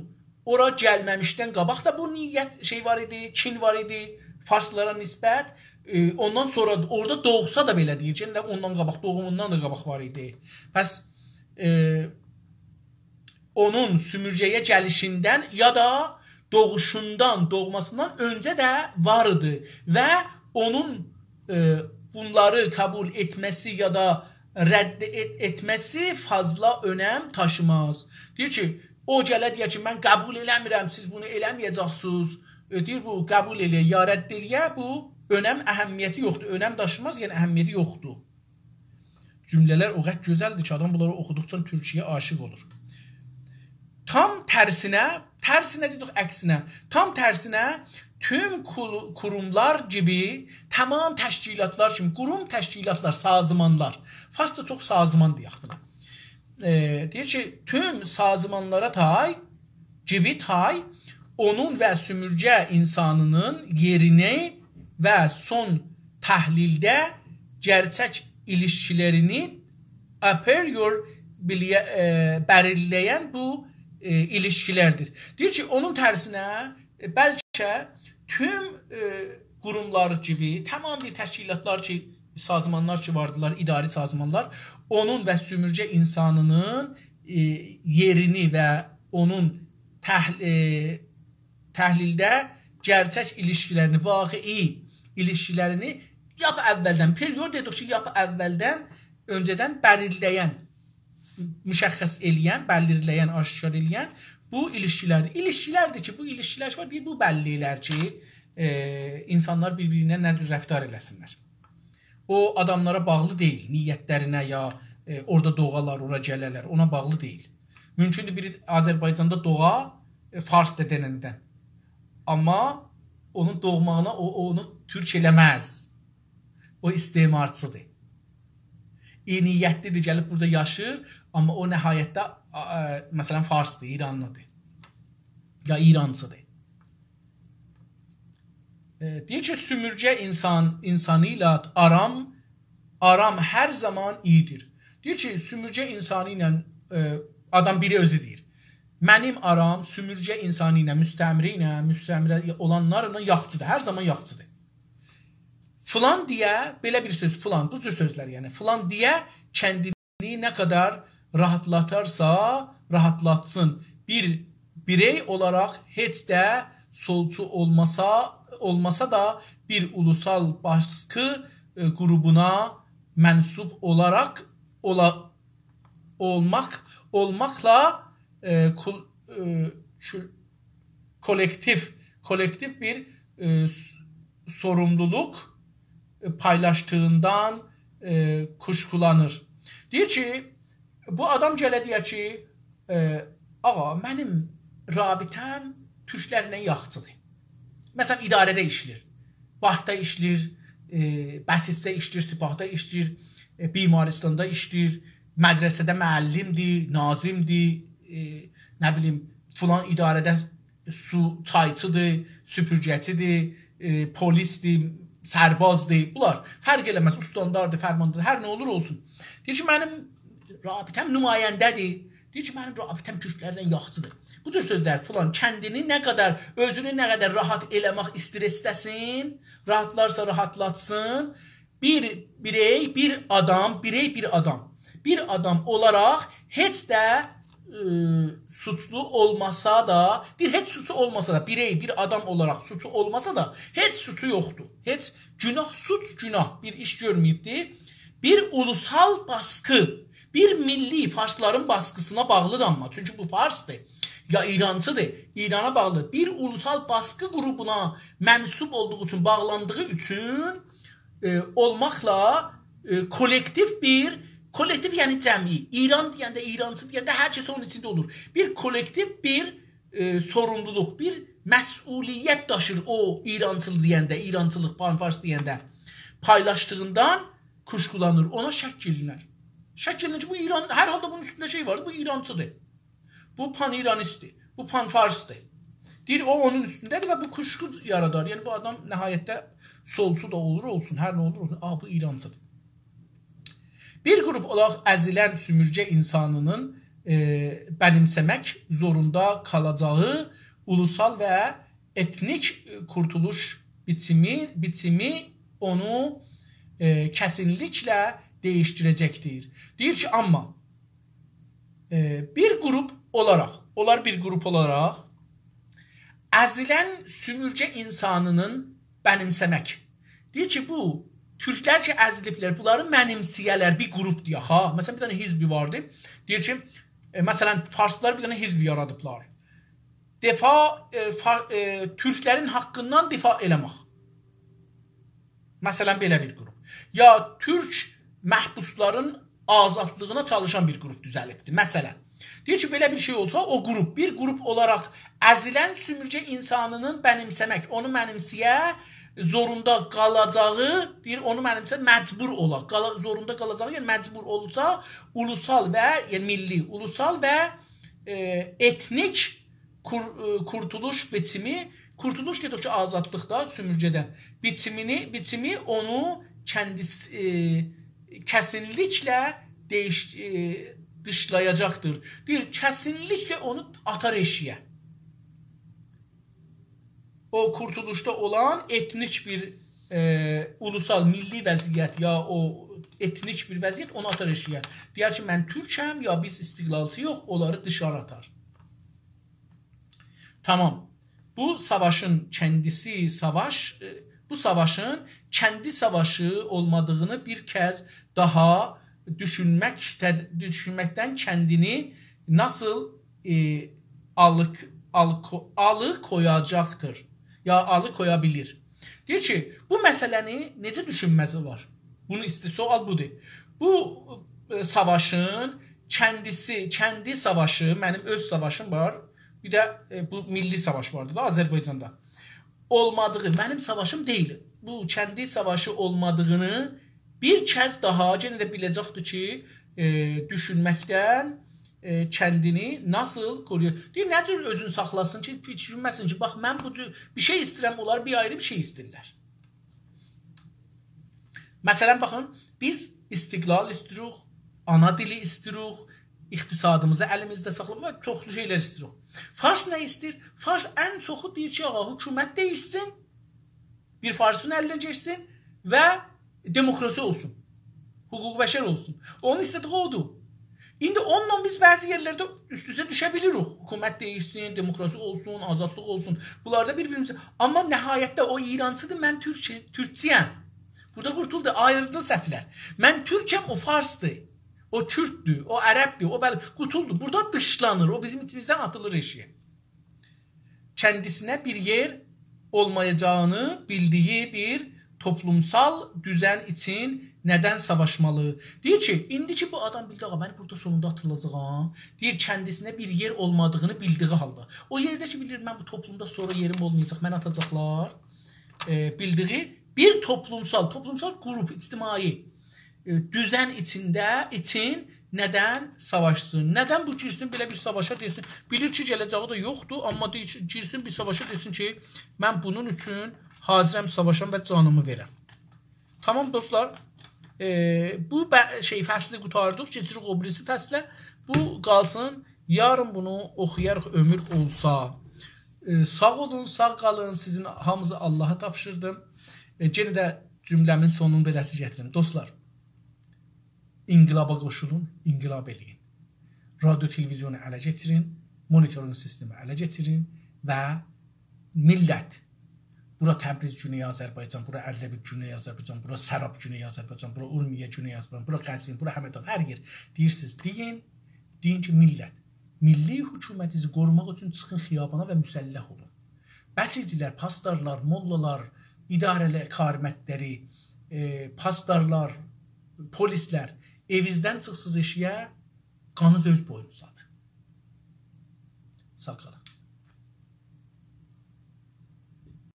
اورا گلمه‌میشدن قاباق دا بو نیت شئی وار ایدی، کین وار ایدی فارسلارا نسبت. ائ، اوندان سونرا اورادا دوغسا دا بئله دئییر کی، یعنی اوندان قاباق، دوغوموندان دا قاباق وار ایدی. پس، ائ، اونون سومورگه‌یه گلیشیندن یا دا دوغوشوندان، دوغماسیندان اؤنجه ده وار ایدی و اونون، ائ، بونلاری قبول ائتمه‌سی یا دا رد ائت-، ائتمه‌سی فاضلا اؤنم داشیماز. دئییر کی، او گله دئیه کی، «من قبول ائله‌میرم، سیز بونو ائله‌مه‌یه‌جکسینیز.» ائ، دئییر، بو قبول ائله‌یه یا رد ائله‌یه، بو اؤنم، اهمیتی یوخدور. اؤنم داشیماز، یعنی اهمیتی یوخدور. جمله‌لر او قدر گؤزلدیر کی، آدام بونلاری اوخودوقجا تورکیه‌یه عاشیق اولور. تام ترسینه، ترسینه دئدیک، عکسینه. تام ترسینه، توم کول-، قوروملار کیمی، تمام تشکیلاتلار کیمی، قوروم، تشکیلاتلار، سازمانلار. فارسدا چوخ سازمان دئیک بونا. ائ، دئییر کی، توم سازمانلارا تای، کیمی تای، اونون و سومورگه اینسانینین یئرینی و سون تحلیلده گئرچک ایلیشکی‌لرینی آپریور بیلیه-، ائ، بلیرله‌ین بو، ائ، ایلیشکی‌لردیر. دئییر کی، اونون ترسینه، ائ، بلکه توم، ائ، قوروملار کیمی، تمام بیر تشکیلاتلار کی، سازمانلار کی واردیلار، اداری سازمانلار، اونون و سومورگه اینسانینین، ائ، یئرینی و اونون تحل-، ائ، تحلیلده گئرچک ایلیشکی‌لرینی، واقعی ایلیشکی‌لرینی لاپ اولدن، پریور دئدیک کی، لاپ اولدن، اؤنجه‌دن بلیرله‌ین، مشخص ائله‌ین، بلیرله‌ین، آشکار ائله‌ین بو ایلیشکی‌لردیر. ایلیشکی‌لردیر کی، بو ایلیشکی‌لر وار، دئییر، بو بللی ائلر کی، ائ، اینسانلار بیر-بیرینه نه جور رفتار ائله‌سینلر. او آداملارا باغلی دئییل، نیت‌لرینه یا، ائ، اورادا دوغالار، اورا گله‌لر، اونا باغلی دئییل. مومکوندور بیری آذربایجاندا دوغا، ائ، فارس دده‌نندن. آمما اونون دوغماغینا او، اونو تورک ائله‌مز. او استعمارچی‌دیر. ایی نیتلی‌دیر، گلیب بورادا یاشیر، آمما او نهایتده، آ، آ، مثلا، فارس‌دیر، ایرانلی‌دیر. یا ایرانچی‌دیر. ائ، دئییر کی، سومورگه اینسان، اینسانی ایله آرام، آرام هر زامان ایی‌دیر. دئییر کی، سومورگه اینسانی ایله، ائ، آدام بیری اؤزو دئییر. منیم آرام سومورگه اینسانی ایله، مستعمره ایله، مستعمره اولانلارلا یاخشی‌دیر، هر زامان یاخشی‌دیر. فلان دئیه، بئله بیر سؤز، فلان، بو جور سؤزلر، یعنی، فلان دئیه کندینی نه قدر راحاتلاتارسا، راحاتلاتسین. بیر بیرئی اولاراق هئچ ده سولچو اولماسا، اولماسا دا بیر اولوسال باسقی، ائ، قروپونا منسوب اولاراق اولا-، اولماق، اولماقلا، ائ، کول-، ائ، کول-، کولکتیو، کولکتیو بیر، ائ، س-، سوروملولوق، ائ، پایلاشدیغیندان، ائ، کوشکولانیر. دئییر کی، بو آدام گله دئیه کی، ائ، «آغا، منیم رابطه‌م تورکلرله یاخشی‌دیر.» مثلا، اداره‌ده ایشله‌ییر. بانکدا ایشله‌ییر، ائ، بسیجده ایشله‌ییر، سپاهدا ایشله‌ییر، ائ، بیمارستاندا ایشله‌ییر، مدرسه‌ده معلم‌دیر، ناظم‌دیر، ائ، نه بیلیم، فلان اداره‌ده سو، چایچی‌دیر، سوپورگه‌چی‌دیر، ائ، پلیس‌دیر، سربازدیر. بونلار فرق ائله‌مز، استانداردیر، فرمانداردیر، هر نه اولور اولسون. دئییر کی، منیم رابطه‌م نماینده‌دیر. دئییر کی، منیم رابطه‌م تورکلرله یاخشی‌دیر. بو جور سؤزلر فلان، کندینی نه قدر، اؤزونو نه قدر راحات ائله‌مک ایسته‌ییر، ایسته‌سین، راحاتلارسا راحاتلاتسین، بیر بیرئی، بیر آدام، بیرئی بیر آدام، بیر آدام اولاراق هئچ ده، ائ، سوچلو اولماسا دا، دئییر، هئچ سوچو اولماسا دا، بیرئی بیر آدام اولاراق سوچو اولماسا دا، هئچ سوچو یوخدور. هئچ گوناه، سوچ، گوناه، بیر ایش گؤرمه‌ییبدیر. بیر اولوسال باسقی، بیر میللی، فارسلارین باسقیسینا باغلی‌دیر آمما. چونکی بو فارس‌دیر، یا ایرانچی‌دیر، ایرانا باغلی. بیر اولوسال باسقی قروپونا منسوب اولدوغو اوچون، باغلاندیغی اوچون، ائ، اولماقلا، ائ، کولکتیو بیر، کولکتیو یعنی جمعی، ایران دئینده، ایرانچی دئینده هر کس اونون ایچینده اولور. بیر کولکتیو بیر، ائ، سوروملولوق، بیر مسئولیت داشیر او ایرانچیل دئینده، ایرانچیلیق، پان‌فارس دئینده پایلاشدیغیندان کوشکولانیر، اونا شک ائلینیر. شک ائلینیر کی، بو ایران، هر حالدا بونون اوستونده شئی وار، بو ایرانچیدیر. بو پان‌ایرانیستدیر، بو پان‌فارسدیر. دئییر، او اونون اوستونده‌دیر و بو کوشکو یارادار. یعنی، بو آدام نهایتده سولچو دا اولور، اولسون، هر نه اولور، اولسون. آ، بو ایرانچیدیر. بیر گروپ اولاراق ازیلن سومورگه اینسانینین، ائ، بنیمسه‌مک زوروندا قالاجاغی اولوسال و ائتنیک، ائ، قورتولوش بیچیمی، بیچیمی اونو، ائ، کسینلیکله دییشدیره‌جکدیر. دئییر کی، آمما، ائ، بیر گروپ اولاراق، اونلار بیر گروپ اولاراق ازیلن سومورگه اینسانینین بنیمسه‌مک. دئییر کی، بو تورکلر کی ازیلیبلر، بونلاری منیمسه‌یه‌لر، بیر گروپ دئیک ها. مثلا، بیر دنه حزبی واردی. دئییر کی، ائ، مثلا، فارسلار بیر دنه حزب یارادیبلار. دفاع، ائ، فا-، ائ، تورکلرین حاقیندان دفاع ائله‌مک. مثلا، بئله بیر گروپ. یا تورک محبوسلارین آزادلیغینا چالیشان بیر گروپ دوزلیبدیر. مثلا، دئییر کی، بئله بیر شئی اولسا، او گروپ، بیر گروپ اولاراق ازیلن سومورگه اینسانینین بنیمسه‌مک، اونو منیمسه‌یه زوروندا قالاجاغی، دئییر، اونو منیمسه مجبور اولا، قالا-، زوروندا قالاجاغی، یعنی مجبور اولسا، اولوسال و، یعنی میللی، اولوسال و، ائ، ائتنیک قور-، ائ، قورتولوش بیچیمی، قورتولوش دئدیک کی، آزادلیق دا، سومورگه‌دن. بیچیمینی، بیچیمی اونو کندیسی، ائ، کسینلیکله دییش-، ائ، دیشلایاجاقدیر. دئییر، کسینلیکله اونو آتار ائشیگه. او قورتولوشدا اولان ائتنیک بیر، ائ، اولوسال، میللی وضعیت، یا او ائتنیک بیر وضعیت اونو آتار ائشیگه. دئیر کی، من تورکم، یا بیز استقلالچی‌یوخ، اونلاری دیشاری آتار. تامام. بو ساواشین کندیسی ساواش، ائ، بو ساواشین کندی ساواشی اولمادیغینی بیر کز داها دوشونمک، تد-، دوشونمکدن کندینی ناسیل، ائ، آلیق-، آلیق-، آلی‌کویاجاقدیر؟ یا آلی‌کویا بیلیر؟ دئییر کی، بو مسئله‌نی نئجه دوشونمز اولار؟ بونون ایستی سؤال بودور. بو، ائ، ساواشین کندیسی، کندی ساواشی، منیم اؤز ساواشیم وار، بیر ده، ائ، بو میللی ساواش واردی دا آذربایجاندا. اولمادیغی، منیم ساواشیم دئییل. بو کندی ساواشی اولمادیغینی بیر کز داها یئنه ده بیله‌جکدیر کی، ائ، دوشونمکدن، ائ، کندینی ناسیل قورویور؟ دئییر، نه جور اؤزونو ساخلاسین کی، فیکرلنمه‌سین کی، باخ، من بو جور بیر شئی ایسته‌ییرم، اونلار بیر آیری بیر شئی ایسته‌ییرلر. مثلا، باخین، بیز استقلال ایسته‌ییریک، آنا دیلی ایسته‌ییریک، اقتصادیمیزی الیمیزده ساخلاماق، چوخلو شئیلر ایسته‌ییریک. فارس نه ایسته‌ییر؟ فارس ان چوخو دئییر کی، آغا، حکومت دییشسین، بیر فارسین الینه گئچسین و دموکراسی اولسون، حقوق بشر اولسون. اونون ایسته‌دیگی اودور. ایندی اونونلا بیز بعضی یئرلرده اوست-اوسته دوشه بیلیریک. حکومت دییشسین، دموکراسی اولسون، آزادلیق اولسون. بونلاردا بیر-بیریمیزی، آمما نهایتده او ایرانچیدیر، من تورک-، تورکچویم. بورادا قورتولدو، آیریلدی صفلر. من تورکم، او فارسدیر، او کورددور، او عربدیر، او بل-، قوتولدو. بورادا دیشلانیر، او بیزیم ایچیمیزدن آتیلیر ائشیگه. کندیسینه بیر یئر اولمایاجاغینی بیلدیگی بیر توپلومسال دوزن اوچون ندن ساواشمالی؟ دئییر کی، ایندی کی، بو آدام بیلدی، آغا، منی بورادا سونوندا آتیلاجاغام. دئییر، کندیسینه بیر یئر اولمادیغینی بیلدیگی حالدا. او یئرده کی، بیلیر، من بو توپلومدا سونرا یئریم اولمایاجاق، منی آتاجاقلار. ائ، بیلدیگی بیر توپلومسال، توپلومسال گروپ، اجتماعی، ائ، دوزن ایچینده، ایچین ندن ساواشسین؟ ندن بو گیرسین بئله بیر ساواشا دئسین؟ بیلیر کی، گله‌جه‌یی ده یوخدور، آمما دئییر کی، گیرسین بیر ساواشا دئسین کی، من بونون اوچون حاضرم ساواشام و جانیمی وئرم. تامام دوستلار، ائ، بو ب-، شئی، فصلی قوتاردیق، کئچیریک او بیریسی فصله. بو قالسین، یارین بونو اوخویاریق، عؤمور اولسا. ائ، ساغ اولون، ساغ قالین، سیزین هامینیزی آللاها تاپشیردیم. ائ، یئنه ده جمله‌مین سونونو بئله‌سی گتیریم. دوستلار، انقلابا قوشولون، انقلاب ائله‌یین. رادیو، تلویزیونو اله کئچیرین، مونیتورینگ سیستمی اله کئچیرین و میللت، بورا تبریز، گونئی آذربایجان، بورا اردبیل، گونئی آذربایجان، بورا سراب، گونئی آذربایجان، بورا اورمیه، گونئی آذربایجان، بورا قزوین، بورا همدان، هر یئر دئییرسینیز، دئیین. دئیین کی، میللت، میللی حکومتینیزی قوروماق اوچون چیخین خیابانا و مسلح اولون. بسیجی‌لر، پاسدارلار، موللالار، اداره‌لر، کارمندلری، ائ، پاسدارلار، پلیسلر، ائوینیزدن چیخسیز ائشیگه، قانینیز اؤز بوینوزدادیر. ساغ قالین.